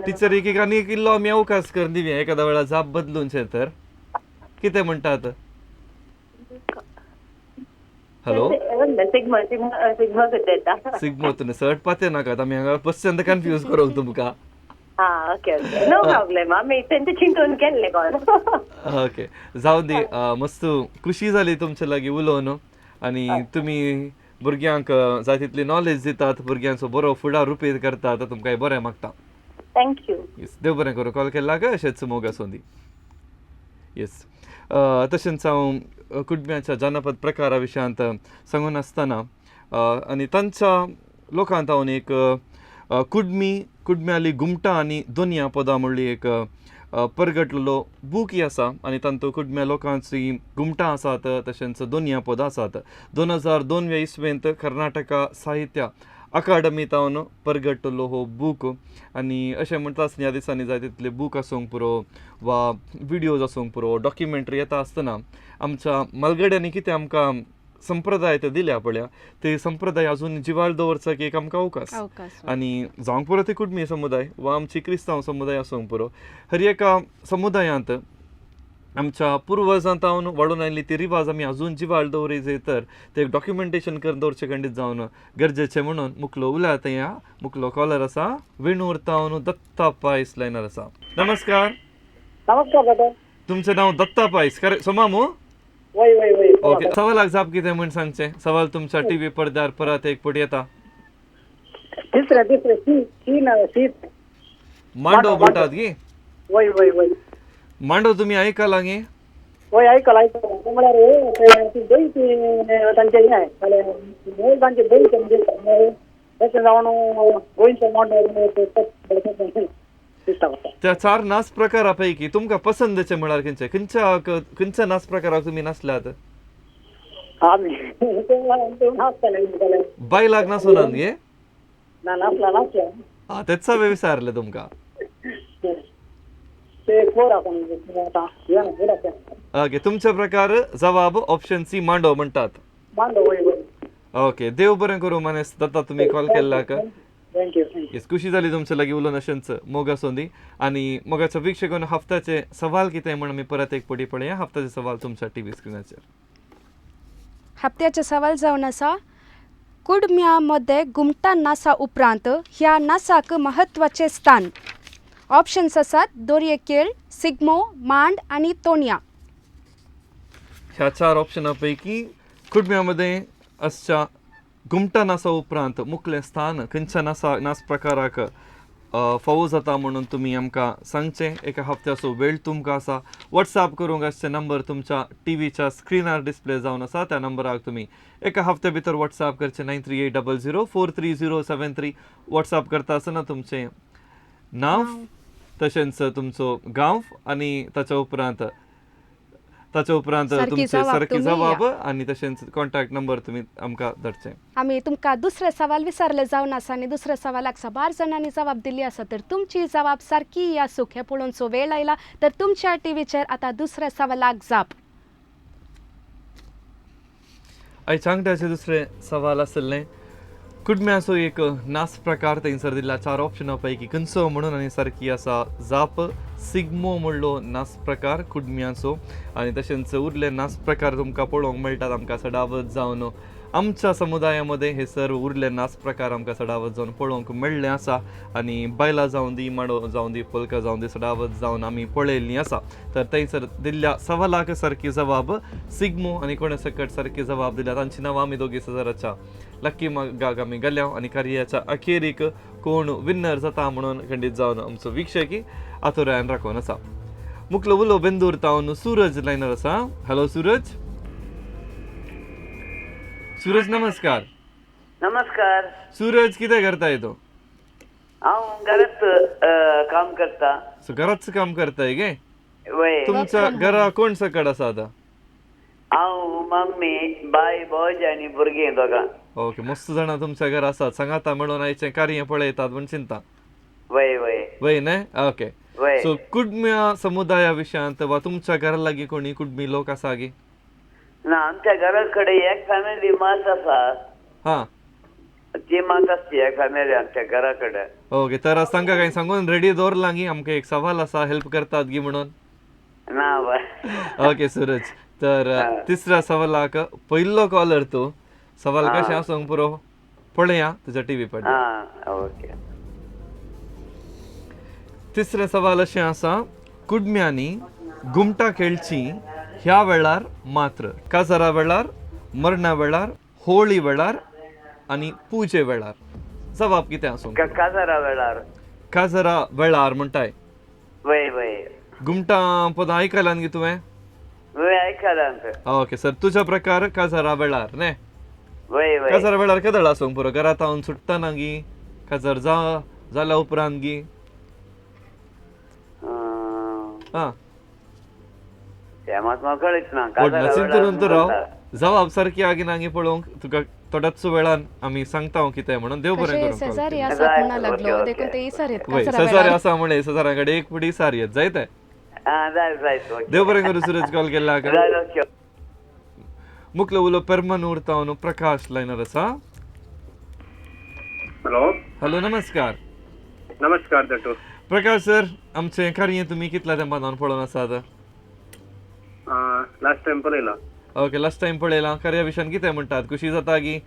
टिचर एक एक आनी एक इल्लो आमी अवकाश करून दिवया, एखाद्या वेळार जाप बदलूनशें तर कितें म्हणटात? हॅलो, सिग्मा सिग्मा करता. सिग्मो तुमी सट पाते नाकात, आमी हांगा पश्चंत कन्फ्यूज करूंक तुमकां. आं, ओके ओके, नो प्रॉब्लेम, आमी तेंचे चिंतून केल्लें कॉल. ओके, जावं दी. मस्त खुशी जाली तुमचे लागीं उलोवन आनी तुमी भुरग्यांक जाय तितली नॉलेज दितात, भुरग्यांचो बरो फुडार रुपेर करतात, तुमकां बरें मागता. Thank you. येस, देव बरें करूं. कॉल केल्लाक अशेंच मोग आसूं दी. येस, तशेंच हांव कुटुंब्याच्या जानपद प्रकारा विशयांत सांगून आसतना आनी तांच्या लोकांत हांव एक कुडमी कुडम्याली घुमटां आनी दोनया पदां म्हणली एक परगटलेलो बूकय आसा आनी तांतूत कुडम्या लोकांची घुमटां आसात तशेंच दोनया पदां आसात. 2002 इसवेंत कर्नाटका साहित्य अकादमी तावन परगटलो हो बूक आनी अशें म्हणटा आसतना ह्या दिसांनी जाय तितले बूक आसूंक पुरो वा विडियोज आसूंक पुरो, डॉक्युमेंट्री येता आसतना आमच्या मालगड्यांनी कितें आमकां संप्रदाय ते दिल्या पळया, ते संप्रदाय अजून जिवाळ दवरचाक एक आमकां अवकाश आनी जावंक पुरो ते कुटुंबी समुदाय वा आमची क्रिस्तांव समुदाय आसूंक पुरो, हर एका समुदायांत आमच्या पुर्वजां तावन वाडून आयिल्ली ती रिवाज आमी अजून जिवाळ दवरी जाय तर ते डॉक्युमेंटेशन करून दवरचें खंडीत जावन गरजेचें म्हणून मुकलो उलयता ह्या मुकलो कॉलर आसा वेणूर तावन दत्ता पायस लायनर आसा. नमस्कार. नमस्कार दादा. तुमचें नांव दत्ता पायस खरें सोमा मू? वय वय वय. ओके, सवालाक जाप कितें म्हूण सांगचें? सवाल तुमच्या टीव्ही पडद्यार परत एक पट येता. तिसरें तिसरें सी सी सी मांडो म्हणटात गी? वय वय वय. मांडो तुमी आयकला गे? वय आयकला आयकला. म्हळ्यार ती गोंयची तांचें हें मूळ तांचें गोंयचें म्हणजे तशें जावन गोंयचो मांडो दिसता. त्या चार नाच प्रकारा पैकी तुमकां पसंदचे म्हळ्यार खंयचे? खंयच्या खंयच्या नाच प्रकाराक तुमी नाचल्यात? आमी नाचताले. बायलाक नाचोनात गे? ना नाचला नाचल्या. आं, तेच हांवें विचारलें तुमकां. ओके, तुमच्या प्रकार जवाब ऑप्शन सी मांडो म्हणटात. मांडो वय वय. ओके, देव बरें करूं मानेस दत्ता, तुमी कॉल केल्ल्याक. Thank you. Yes, खुशी जाली तुमच्या लागीं उलोवन अशेंच मोग आसूं दी. आनी मोगाचो वीक्षक हफ्त्याचे सवाल कितें म्हण आमी परत एक पटी पळया. हफ्त्याचे सवाल तुमच्या टीव्ही स्क्रिनाचेर. हप्त्याचे सवाल जावन आसा, कुडम्या मदें घुमटां नाचा उपरांत ह्या नाचाक म्हत्वाचें स्थान. ऑप्शन्स आसात दोरये केळ, सिग्मो, मांड आनी तोणया. ह्या चार ऑप्शना पैकी कुडम्या मदें आसच्या घुमटां नाचा उपरांत मुखलें स्थान खंयच्या नाचा नाच प्रकाराक फावो जाता म्हणून तुमी आमकां सांगचें. एका हप्त्याचो वेळ तुमकां आसा. वॉट्सएप करूंक आसचे नंबर तुमच्या टीव्हीच्या स्क्रिनार डिस्प्ले जावन आसा. त्या नंबराक तुमी एका हप्त्या भितर वॉट्सएप करचें. 9380043073. वॉट्सएप करता आसतना तुमचें नांव तशेंच तुमचो गांव आनी ताच्या उपरांत तुमचे सारकी जबाब आनी तशेंच कॉन्टॅक्ट नंबर तुमी आमकां धाडचे. आमी तुमकां दुसरे सवाल विचारले जावन आसा आनी दुसऱ्या सवालाक साबार जाणांनी जबाब दिल्ली आसा तर तुमची जबाब सारकी आसूंक हें पळोवचो वेळ आयला. तर तुमच्या टीव्हीचेर आतां दुसऱ्या सवालाक जाप. आयज आंगड्याचें दुसरें सवाल आसलें कुडम्याचो एक नाच प्रकार थंयसर दिल्ल्या चार ऑप्शना पैकी खंयचो म्हणून आनी सारकी आसा जाप सिग्मो म्हणलो नाच प्रकार कुडम्याचो. आनी तशेंच उरले नाच प्रकार तुमकां पळोवंक मेळटात आमकां सडावत जावन आमच्या समुदाया मदें हे सर्व उरले नाच प्रकार आमकां सडावत जावन पळोवंक मेळ्ळें आसा. आनी बायलां जावन दी, मांडो जावन दी, पोलकां जावन दी, सडावत जावन आमी पळयल्लीं आसा. तर थंयसर दिल्ल्या सवालाक सारकी जबाब सिग्मो आनी कोणे सकट सारकी जबाब दिल्या तांची नांवां आमी दोगी सजाराच्या लक्की मगाक आमी गेल्या आनी कार्याच्या अखेरीक कोण विन्नर जाता म्हणून खंडीत जावन आमचो वीक्षकी आतुरायान राखून आसा. मुखलो उलो बेंदूर तावन सूरज लायनर आसा. हॅलो सूरज. सूरज नमस्कार. नमस्कार. सूरज कितें करताय तो? हांव घरात काम करता. सो घराच काम करताय गे? वय. तुमच्या घरा कोण सकट आसा आतां? हांव, मम्मी, बाय, भावजी आनी भुरगीं दोगां. ओके, मस्त जाणां तुमच्या घरा आसात. सांगाता म्हणून आयचें कार्य पळयतात म्हूण चिंता. वय वय वय न्हय? ओके. वय. सो कुडम्या समुदाया विशयांत वा तुमच्या घरा लागीं कोणी कुडमी लोक आसा गे? ना, आमच्या घरा कडेन एक फॅमिली मात आसा. हां, ती मात आसती एक फॅमिली आमच्या घरा कडेन. ओके, तर तांकां कांय सांगून रेडी दवरलां गी आमकां एक सवाल आसा हेल्प करतात गी म्हणून? ना बाय. ओके सूरज, तर तिसऱ्या सवालाक पयलो कॉलर तूं. सवाल कशें आसूंक पुरो पळया तुज्या टीव्ही पडल्यार. ओके. तिसरें सवाल अशें आसा, कुडम्यांनी घुमटां खेळची ह्या वेळार मात्र काजारा वेळार, मरणा वेळार, होळी वेळार आनी पुजे वेळार. जबाब कितें आसूंक? काजारा वेळार. काजारा वेळार म्हणटाय? वय वय. घुमटां पदां आयकलां गे तुवें? वय आयकलां. ओके सर, तुज्या प्रकार काजारा वेळार न्ही? वय वय. काजार वेळार केदळ आसूंक पुरो? घरांत हांव सुट्टना गी, काजार जाल्या उपरांत गी? हां, चिंतून तर राव. जबाब सारकी आगी नागी पळोवंक तुका थोड्याच वेळान आमी सांगता कितें म्हणून. देव बरें करूं. शेजारी आसा म्हणा लागलो देखून ते इसार वय, शेजारी आसा म्हळे शेजाऱ्या कडेन एक पुडी इसार येत जायते. देव बरें करूं सूरज, कॉल केल्ला. मुखलो उलो पेरमनूर तावन प्रकाश लायनर आसा. हॅलो. हॅलो नमस्कार. नमस्कार डॉक्टर प्रकाश सर. आमचें कार्य तुमी कितल्या तेंपान पळोवन आसात? लास्ट टायम पळयला. ओके, लास्ट टायम पळयला. कार्या विशयान कितें म्हणटात, खुशी जाता की?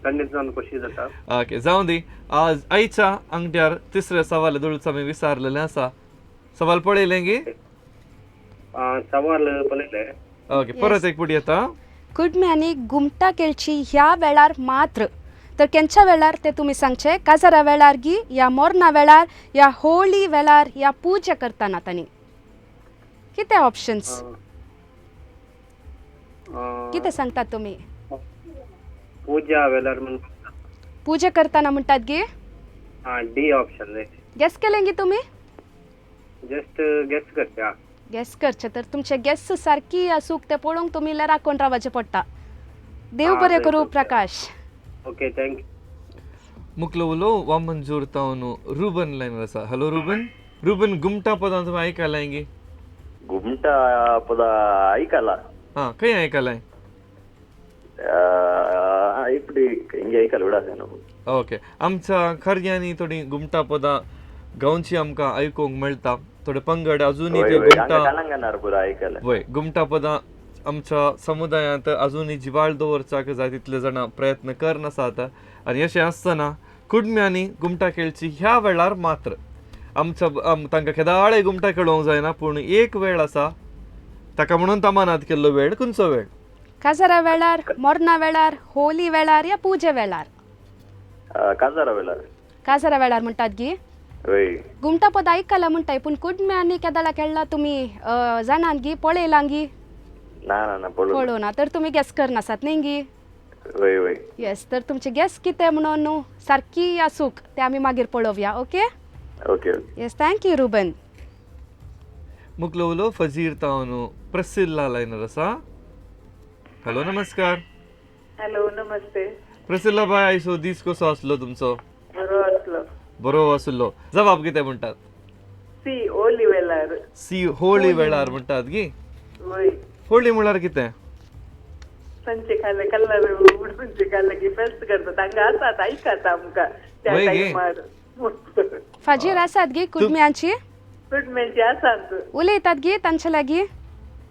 खंडीत जावन खुशी जाता. ओके, जावं दी. आज आयच्या अंगठ्यार तिसरे सवाल दोळूच आमी विचारलेलें आसा. सवाल पळयलें की? सवाल पळयलें. ओके, परत एक पुढे येता. कुडम्यांनी घुमटा खेळची ह्या वेळार मात्र, तर केंच्या वेळार ते तुमी सांगचे? काजारा वेळार गी, या मोरना वेळार, या होळी वेळार, या पूजा करतना तांणी? कितें ऑप्शन्स, कितें सांगतात तुमी? पूजा वेळार म्हण. पूजा करतना म्हणटात गी? D option. गेस केलें गी तुमी? जस्ट गेस करचे. गेस करचे, तर तुमचे गेस सारकी आसूंक ते पळोवंक तुमी राखून रावचें पडटा. देव बरें करूं प्रकाश. Okay, thank you. मुकलो उलो वामनजूर तावन रुबन लायनर आसा. हॅलो रुबन. रुबन, घुमटा पदां तुमी आयकलां गी? घुमटा पदां आयकला. हां, खंय आयकलां? इपडी हिंगे आयकल विडा. ओके, आमच्या खर्यांनी थोडी घुमटा पदां गांवची आमकां आयकूंक मेळटा. थोडे पंगड अजूनय ते घुमटा वय घुमटा पदां आमच्या समुदायांत अजूनय जिवाळ दवरच्याक जाय तितले जाणां प्रयत्न करनासात. आनी अशें आसतना कुडम्यांनी घुमटा खेळची ह्या वेळार मात्र. आमच्या तांकां केदाळे घुमटा खेळोंक जायना, पूण एक वेळ आसा ताका म्हणून तमानात केल्लो वेळ. खंयचो वेळ? काजारा वेळार, मोरना वेळार, होली वेळार, या पुजे वेळार? काजारा वेळार. काजारा वेळार म्हणटात गी? घुमटा पद आयकला म्हणटाय, पूण कुडम्यांनी केदाळा खेळ्ळा तुमी जाणात गी, पळयलां गी? ना ना, पळोवना. तर तुमी गेस करनासात न्ही गी? वय वय. येस, तर तुमचे गेस कितें म्हणून न्हू सारकी आसूंक ते आमी मागीर पळोवया. Okay okay. Yes, thank you Ruben. मुकलो उलो फजीर तावन प्रसिल्ला लायनर आसा. हॅलो, नमस्कार. हॅलो, नमस्ते प्रसिल्ला बाय. आयसो दीस कसो आसलो तुमचो? बरो आसलो. बरो आसलो. जबाब कितें म्हणटात? सी, होली वेळार. सी, होळी वेळार म्हणटात गी? वय. होळी म्हळ्यार कितें? संचे खाले कलर उडूनचे खाले की फेस्त करतात तांकां आसात आयकात आमकां त्या टायमार. फाजीर आसात गी कुडम्यांची? कुडम्यांची आसात. उलयतात गी तांचे लागीं?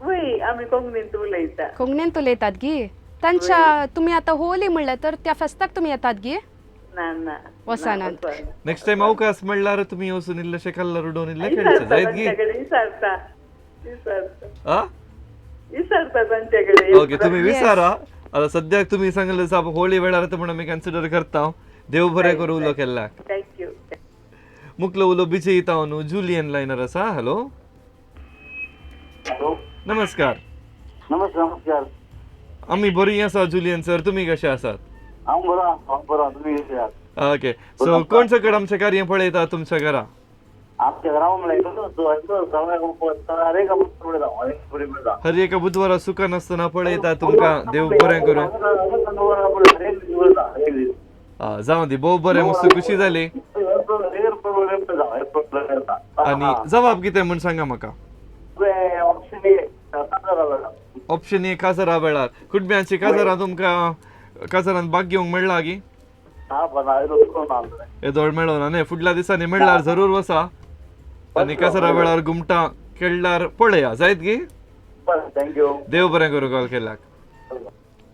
वय, आमी कोंकणींत उलयता. कोंकणींत उलयतात गी तांच्या? तुमी आतां होली म्हणलें तर त्या फेस्ताक तुमी येतात गी? ना ना, वचनात. नेक्स्ट टायम अवकाश म्हणल्यार तुमी वचून इल्लेशे कलर उडोवन इल्ले खेळचे जायत गी? विचारता विचारता तांच्याकडे. ओके, तुमी विचारा. आतां सद्याक तुमी सांगलें साप होळी वेळार म्हूण आमी कन्सिडर करता. देव बरें करूं उलो केल्ल्याक. Thank you. मुकलो उलो बिजय तावन जुलियन लायनर आसा. हॅलो, नमस्कार. नमस्कार. नमस्कार. आमी बरी आसा जुलियन सर, तुमी कशे आसात? हांव बरो, हांव बरो, तुमी कशे आसात? ओके, सो कोण सकड आमचें कार्य पळयता तुमच्या घरा? आमच्या घरा हर एका बुधवारा सुका नासतना पळयता तुमकां. देव बरें करूं. जावं दी, भोव बरें, मस्त खुशी जाली. आनी जबाब कितें म्हूण सांगा म्हाका? ऑप्शन ए, काजरा वेळार. कुटुंबियांची काजरां तुमकां काजरान भाग घेवंक मेळ्ळा गी? येदोळ मेळोना न्ही, फुडल्या दिसांनी मेळ्ळ्यार जरूर वसा आनी काजरा वेळार घुमटां खेळ्ळ्यार पळया जायत गी? Thank you. देव बरें करूं कॉल केल्याक.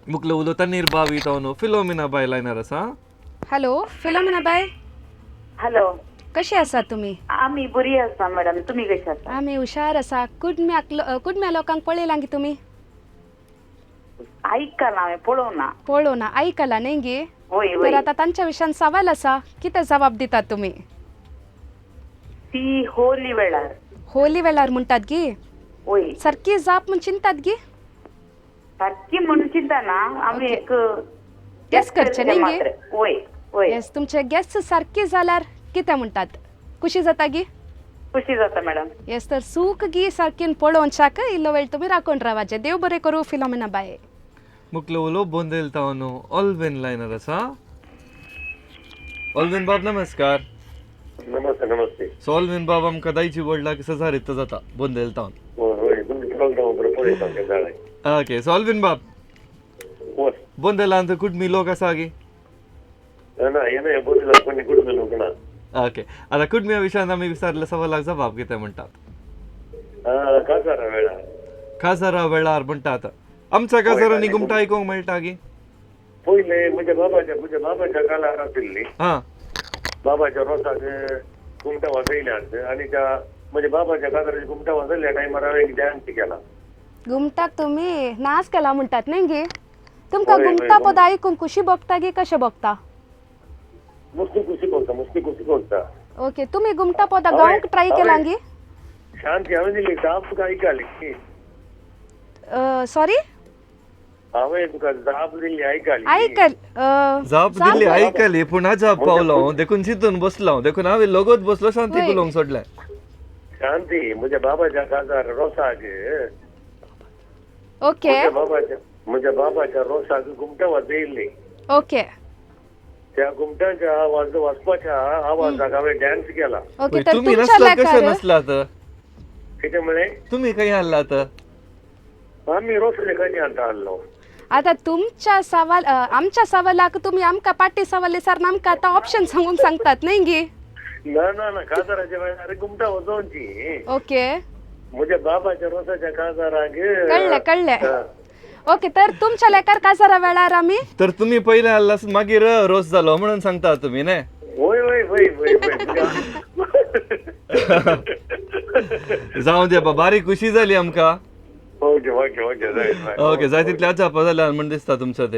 मुकलो उलो तन्नीर बावी तावन फिलोमिना बाय लायनर आसा. हॅलो फिलोमिना बाय. हॅलो, कशी आसा तुमी? आमी बरी आसा मॅडम, तुमी कशी आसा? आमी हुशार आसा. कुडम्या लोकांक पळयलां गी तुमी? आयकलां हांवें, पळोवना. पळोवना, आयकलां न्ही गी? वय. तर आतां तांच्या विशयान सवाल आसा, कितें जबाब दितात तुमी? ती होली वेळार. होली वेळार म्हणटात गी? वय. सारकी जाप म्हूण चिंतात गी? सारकी म्हूण चिंतना, आमी एक गेस करचें न्ही गी? वय वय. येस, तुमचे गेस सारकी जाल्यार कितें म्हणटात, खुशी जाता गी? खुशी जाता मॅडम. येस, तर सूख गी सारकीन पळोवच्याक इल्लो वेळ तुमी राखून रावाचें. देव बरें करूं फिलोमिना बाय. मुकलो उलो बोंदेल तावन ऑल्विन लायनर आसा. ऑल्विन बाब नमस्कार. नमस्ते. नमस्ते. सो ऑल्विन बाब आमकां दायची व्हडला सजार इतलो जाता बोंदेल तावन. ओके, सो ऑल्विन बाब, बोंदेलांत कुटुंबी लोक आसा गी? ओके, आतां कुटुंबिया विशयान आमी विचारले सवालाक जबाब कितें म्हणटात? काजारा वेळार. काजारा वेळार म्हणटात. आमच्या काजारांनी घुमटां आयकूंक मेळटा गी? पयले म्हज्या बाबाच्या काळार आशिल्ली. हां, बाबाच्या रोसाक घुमटां वाजयल्यात आनी त्या म्हज्या बाबाच्या काजाराची घुमटां वाजयल्या टायमार हांवें डान्स केला. घुमटाक तुमी नाच केला म्हणटात न्ही गी? तुमकां घुमटा पद आयकूंक खुशी भोगता गी कशें भोगता? मुस्ती खुशी भोगता, मुस्ती खुशी भोगता. ओके, तुमी घुमटा पदां गावंक ट्राय केला गी? शांती हांवें दिली जाप तुका आयकली. सॉरी, हांवें तुका जाप दिल्ली आयकली. आयकल जाप दिल्ली आयकली, पूण अजाप पावलो हांव देखून चिंतून बसलो हांव, देखून हांवें लगोत बसलो शांती उलोवंक सोडलें. शांती म्हज्या बाबाच्या काजार रोसाक, ओके, म्हज्या बाबाच्या रोसाक घुमटां वाजयल्ली. ओके, त्या घुमटांच्या आवाज वाजपाच्या आवाजाक हांवें डान्स केला. ओके, तर तुमी नसला कशें नसलात? कितें म्हळें? तुमी खंय हाडलात? आमी रोसले खंय हाडलो. आतां तुमच्या सवाल आमच्या सवालाक तुमी आमकां पाटी सवाल सर आमकां आतां ऑप्शन सांगूंक सांगतात न्ही गी? ना ना ना, काजाराच्या वेळार घुमटां वाजोवची. ओके, म्हज्या बाबाच्या रोसाच्या काजाराक. कळ्ळें कळ्ळें. ओके, तर तुमच्या लेकार काजारा वेळार आमी तर तुमी पयले हाडला मागीर रोस जालो म्हणून सांगता तुमी न्ही? वय वय वय वय. जावं दे बा, बारीक खुशी जाली आमकां. ओके ओके ओके, ओके, जाय तितले अजाप जाल्या म्हण दिसता तुमचो ते.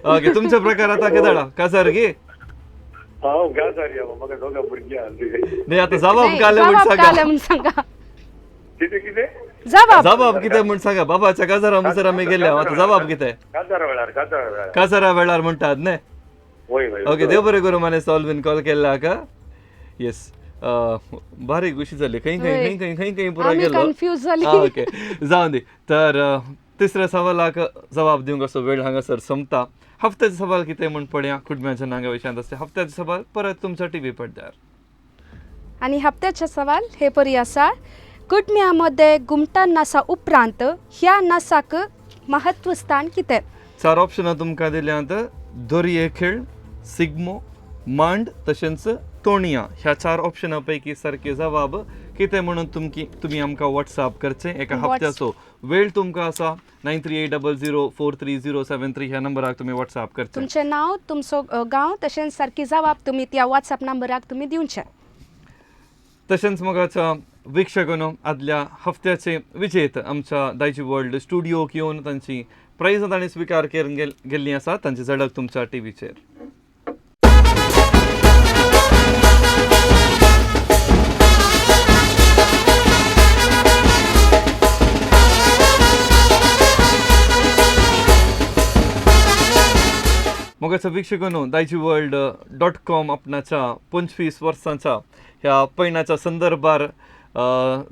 ओके, तुमचो प्रकार आतां केदाळा काजार गी? हांव काजार या, म्हाका दोगां भुरगीं आहा. न्ही आतां जबाब काले म्हूण सांगा. कितें कितें जबाब कितें म्हूण सांगा? बाबाच्या काजारा म्हणसर आमी गेले, आतां जबाब कितें? काजारा वेळार, काजारा वेळार, काजारा वेळार म्हणटात न्ही? ओके, देव बरें करूं माने सॉल्वीन कॉल केल्ला का. येस, बारीक खुशी जाली. खंय खंय खंय खंय खंय पुरो गेलो, कन्फ्यूज जाली. ओके, जावं दी. तर तिसऱ्या सवालाक जबाब दिवंक असो वेळ हांगासर सोंपता. हफ्त्याचो सवाल कितें म्हूण पळया कुटुंबाच्या नांगा विशयांत आसता हफ्त्याचो सवाल परत तुमच्या टीव्ही पडद्यार. आनी हप्त्याचो सवाल हे परी आसा, कुटुंबा मध्ये घुमटा नासा उपरांत ह्या नासाक महत्व स्थान कितें? चार ऑप्शनां तुमकां दिल्यांत, दोरये खेळ, सिग्मो, मांड तशेंच तोणया. ह्या चार ऑप्शनां पैकी सारके जबाब कितें म्हणून तुमी आमकां वॉट्सएप करचें. एका हप्त्याचो वेळ तुमकां आसा. 938004 3073 ह्या नंबराक तुमी वॉट्सएप करचें. तुमचें नांव, तुमचो गांव तशेंच सारकी जबाब तुमी त्या वॉट्सएप नंबराक तुमी दिवचें. तशेंच मोगाच्या वीक्षकांनो, आदल्या हफ्त्याचे विजेत आमच्या दायजी वर्ल्ड स्टुडियोक येवन तांची प्रायजां तांणी स्विकार करून गेल्लीं आसा. तांची झडक तुमच्या टीव्हीचेर. मोगाच्या वीक्षकांनो, daijiworld.com आपणाच्या 25 वर्सांच्या ह्या पयणाच्या संदर्भार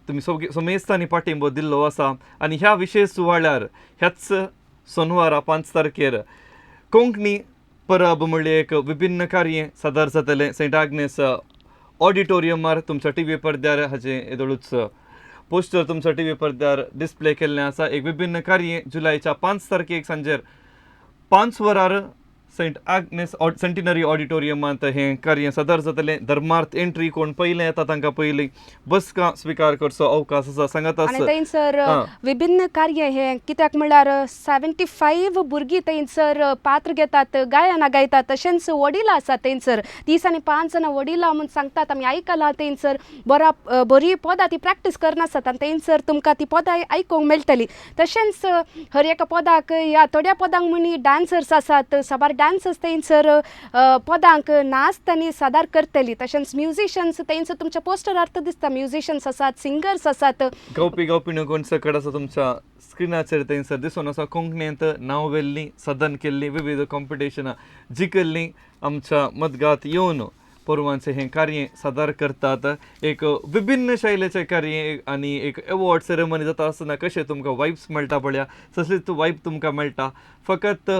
तुमी समेस्तांनी पाठिंबो दिल्लो आसा. आनी ह्या विशेश सुवाळ्यार ह्याच सोनवारा 5 तारखेर कोंकणी परब म्हणले एक विभिन्न कार्य सादर जातलें सेंट आग्नेस ऑडिटोरियमार. तुमच्या टीव्ही पडद्यार हाजें येदोळूच पोस्टर तुमच्या टीव्ही पडद्यार डिस्प्ले केल्लें आसा. एक विभिन्न कार्य जुलयच्या 5 तारखेक सांजेर 5 वरार सेंट आग्नेस सेंटिनरी ऑडिटोरियमांत हें कार्य सादर जातलें. धर्मार्थ एंट्री, कोण पयलें येता तांकां पयलीं बसका स्विकार करचो अवकाश आसा. सांगात आनी थंयसर विभिन्न कार्य हें कित्याक म्हणल्यार 75 भुरगीं थंयसर पात्र घेतात, गायनां गायतात, तशेंच वडिलां आसात थंयसर 30 आनी 5 जाणां वडिलां म्हूण सांगतात. आमी आयकलां थंयसर बरी पदां ती प्रॅक्टीस करनासतात आनी थंयसर तुमकां ती पदां आयकूंक मेळटली. तशेंच हर एका पदाक ह्या थोड्या पदांक म्हणी डान्सर्स आसात, साबार डान्सर्स थंयसर पदांक नाच तांणी सादर करतली. तशेंच म्युजिशन्स थंयसर तुमच्या पोस्टरार दिसता, म्युजिशन्स आसात, सिंगर्स आसात. गावपी गावपी कोण सकट आसा तुमच्या स्क्रिनाचेर थंयसर दिसून आसा. कोंकणींत नांव व्हेल्लीं, सदन केल्लीं, विविध कॉम्पिटिशनां जिखल्लीं आमच्या मतगात येवन परवांचें हें कार्य सादर करतात. एक विभिन्न शैलीचें कार्य आनी एक एवॉर्ड सेरेमनी जाता आसतना कशें तुमकां वायब्स मेळटा पळया, तसलीच वायब तुमकां मेळटा. फकत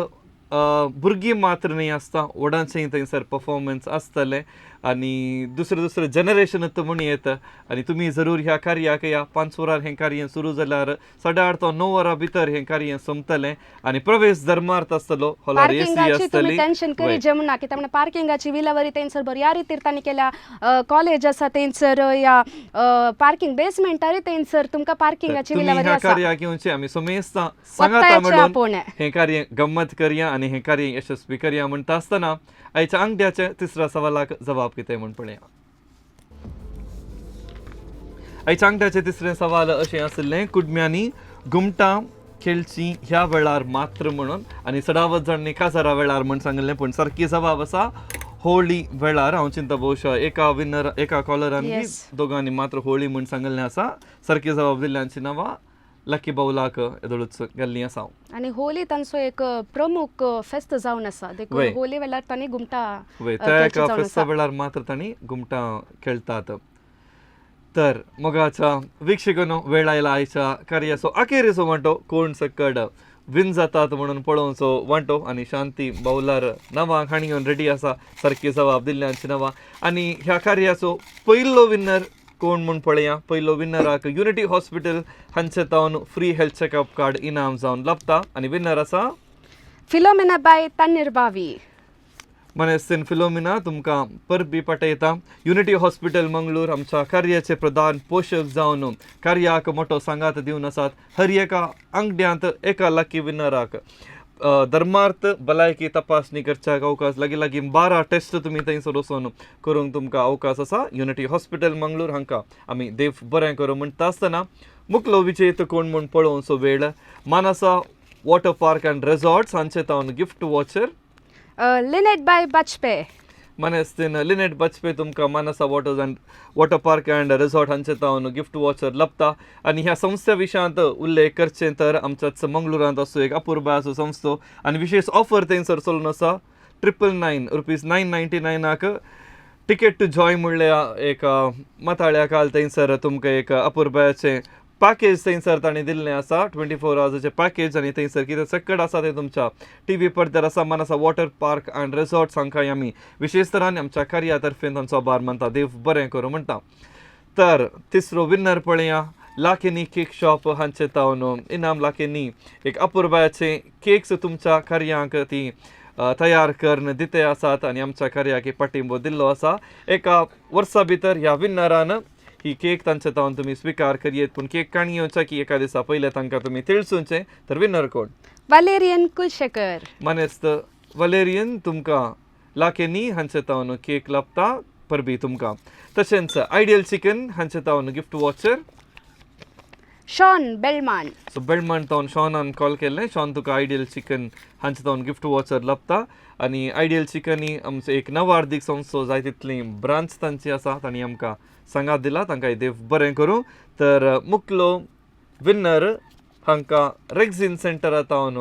भुरगीं मात्र न्हय आसता, व्हडांचें थंयसर परफॉर्मन्स आसतलें. आनी दुसरें दुसरें जनरेशन म्हूण येता आनी तुमी जरूर ह्या कार्याक या. 5 वरां हें कार्य सुरू जाल्यार 8:30 तो 9 वरां भितर हें कार्य सोंपतलें आनी प्रवेश धर्मार्थ आसतलो. हॉलार एसी आसतली. टेन्शन करी जेवणा कित्याक म्हणल्यार पार्किंगाची विलावरी थंयसर बऱ्या रितीर तांणी केल्या. कॉलेज आसा थंयसर या पार्किंग बेसमेंटारी थंयसर तुमकां पार्किंगाची विलावरी आसा. कार्याक येवचें आमी समेस्तां सांगाता म्हणून हें कार्य गम्मत करया आनी हें कार्य यशस्वी करया म्हणटा आसतना आयच्या आंगड्याच्या तिसऱ्या सवालाक जबाब कितें म्हूण पळया. आयच्या आंगड्याचें तिसरें सवाल अशें आशिल्लें, कुडम्यांनी घुमटां खेळची ह्या वेळार मात्र म्हणून आनी चडावत जाणांनी काजारा वेळार म्हूण सांगिल्लें, पूण सारकी जबाब आसा होळी वेळार. हांव चिंता भोवशा एका विनर एका कॉलरान दोगांनी मात्र होळी म्हूण सांगिल्लें आसा. सारकी जबाब दिल्ल्यांची नांवां लकी बावलाक येदोळूच गेल्लीं आसा. आनी होली तांचो एक प्रमुख फेस्त जावन आसा, देखून होली वेळार तांणी घुमटां त्या एका फेस्ता वेळार मात्र तांणी घुमटां खेळटात. तर मोगाच्या वीक्षकांनो वेळ आयला आयच्या कार्याचो अखेरीचो वांटो कोण सकड विन जातात म्हणून पळोवचो वांटो आनी शांती बावलार नांवां हाणी घेवन रेडी आसा सारकी जबाब दिल्ल्यांची नांवां. आनी ह्या कार्याचो पयलो विनर कोण म्हूण पळया. पयलो विनराक युनिटी हॉस्पिटल हांचे तावन फ्री हेल्थ चॅकअप कार्ड इनाम जावन लाभता आनी विनर आसा फिलोमिना बाय तन्नीरबावी. मनेस्तीन फिलोमिना तुमकां परबी पाठयता. युनिटी हॉस्पिटल मंगळूर आमच्या कार्याचे प्रधान पोशक जावन कार्याक मोटो सांगात दिवन आसात. हर एका आंगड्यांत एका लकी विनराक धर्मार्थ भलायकी तपासणी करच्याक अवकाश लागीं लागीं 12 टेस्ट तुमी थंयसर वचून करूंक तुमकां अवकाश आसा. युनिटी हॉस्पिटल मंगळूर हांकां आमी देव बरें करूं म्हणटा आसतना मुकलो विजेत कोण म्हूण पळोवचो वेळ. Manasa water park and resorts हांचे तावन गिफ्ट वॉचर लिनेट बाय बाजपे. मनेस्तीन लिनेट बाजपे तुमकां Manasa waters and water park and resort हांचे तावन गिफ्ट वॉचर लभता. आनी ह्या संस्थे विशयांत उल्लेख करचें तर आमच्याच मंगळुरांत असो एक अपुरबाय असो संस्थो आनी विशेष ऑफर थंयसर चलून आसा. 999 रुपीज 999 टिकेट टू जॉय म्हणल्या एक माथाळ्या काल थंयसर तुमकां एक अपुरबायाचें पॅकेज थंयसर तांणी दिल्लें आसा. 24 आवर्साचें पॅकेज आनी थंयसर कितें सकट आसा तें तुमच्या टीव्ही पडद्यार आसा. Manasa water park and resorts हांकां आमी विशेष तरान आमच्या कार्या तर्फेन तांचो आभार मानता. देव बरें करूं म्हणटा. तर तिसरो विनर पळया. लाकेनी केक शॉप हांचे तावन इनाम लाकेनी एक अपुरबायाचे केक्स तुमच्या कार्यांक ती तयार करून दिते आसात आनी आमच्या कार्याक पाठिंबो दिल्लो आसा. एका वर्सा भितर ह्या विनरान ही केक तांचे तावन तुमी स्विकार करयेत, पूण केक काणी येवच्या की एका दिसा पयलें तांकां तुमी तिळसुचें. तर विनर कोण? वलेरियन कुलशेखर. मानेस्त वलेरियन तुमकां लाकेनी हांचे तावन केक लाभता परबी तुमकां. तशेंच आयडियल चिकन हांचे तावन gift voucher Shawn Belman. So Belman तावन शॉनान कॉल केल्लें. शॉन तुका आयडियल चिकन हांचे तावन गिफ्ट वॉचर लाभता आनी आयडियल चिकन ही आमचो एक नवार्दीक संस्थो जाय तितली ब्रांच तांची आसा तांणी आमकां सांगात दिला. तांकां देव बरें करूं. तर मुकलो विनर हांकां रेक्झिन सेंटरा तावन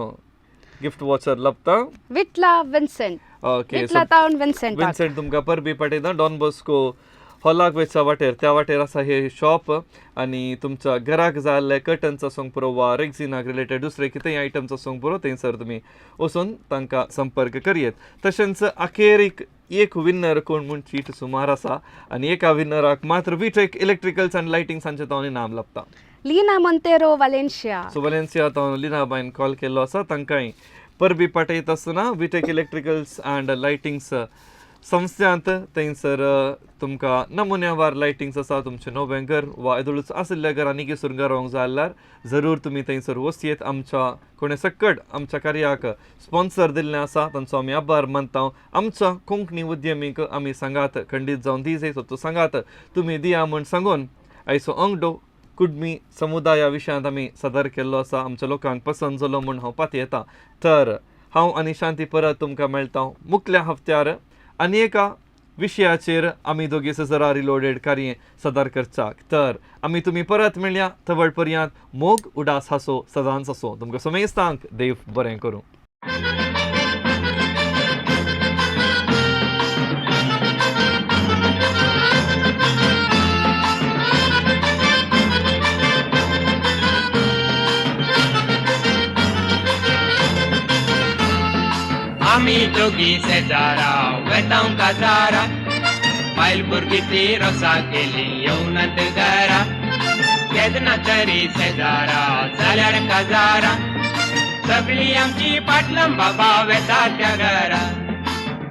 गिफ्ट वॉचर लाभता विटला विन्सेंट. ओके, विटला तावन विन्सेंट. विन्सेंट तुमकां परबी पाठयता. डॉन बॉस्को हॉलाक वयच्या वाटेर त्या वाटेर आसा हे शॉप आनी तुमच्या घराक जाय जाल्यार कर्टन्स आसूंक पुरो वा रेक्झिनाक रिलेटेड दुसरे कितेंय आयटम्स आसूंक पुरो थंयसर तुमी वचून तांकां संपर्क करयेत. तशेंच अखेरीक एक विनर कोण म्हूण चीट सुमार आसा आनी एका विनराक मात्र विटेक इलेक्ट्रिकल्स आनी लायटिंग्स हांचे तावन इनाम लाभता. लीना मोंतेरो वालेन्शिया. सो वालेन्सिया तावन लिना बायन कॉल केल्लो आसा. तांकांय परबी पाठयता आसतना विटेक इलेक्ट्रिकल्स अँड लायटिंग्स संस्थ्यांत थंयसर तुमकां नमुन्यावार लायटिंग्स आसा. तुमचें नवें घर वा येदोळूच आशिल्ल्या घरांनी घिसून घरोंक जाय जाल्यार जरूर तुमी थंयसर वचयेत. आमच्या कोणें सकट आमच्या कार्याक स्पॉन्सर दिल्लें आसा तांचो आमी आभार मानता. आमच्या कोंकणी उद्यमीक आमी सांगात खंडीत जावन दी जाय सो सांगात तुमी दिया म्हूण सांगून आयचो अंगडो कुडमी समुदाया विशयांत आमी सादर केल्लो आसा. आमच्या लोकांक पसंत जालो म्हूण हांव पातयेता. तर हांव आनी शांती परत तुमकां मेळटा मुखल्या हप्त्यार आनी एका विशयाचेर आमी दोगी सजरा रिलोडेड कार्य सादर करचाक. तर आमी तुमी परत मेळया. तवळ पर्यंत मोग उडास हासो सदांच आसो. तुमकां समेस्तांक देव बरें करूं. आमी दोगी शेजारा वेतांव काजारा, बायल भुरगीं ती रोसा केली येवनात घरा केन्ना तरी शेजारा जाल्यार काजारा सगळी आमची पाटलां बाबा वेता त्या घरा.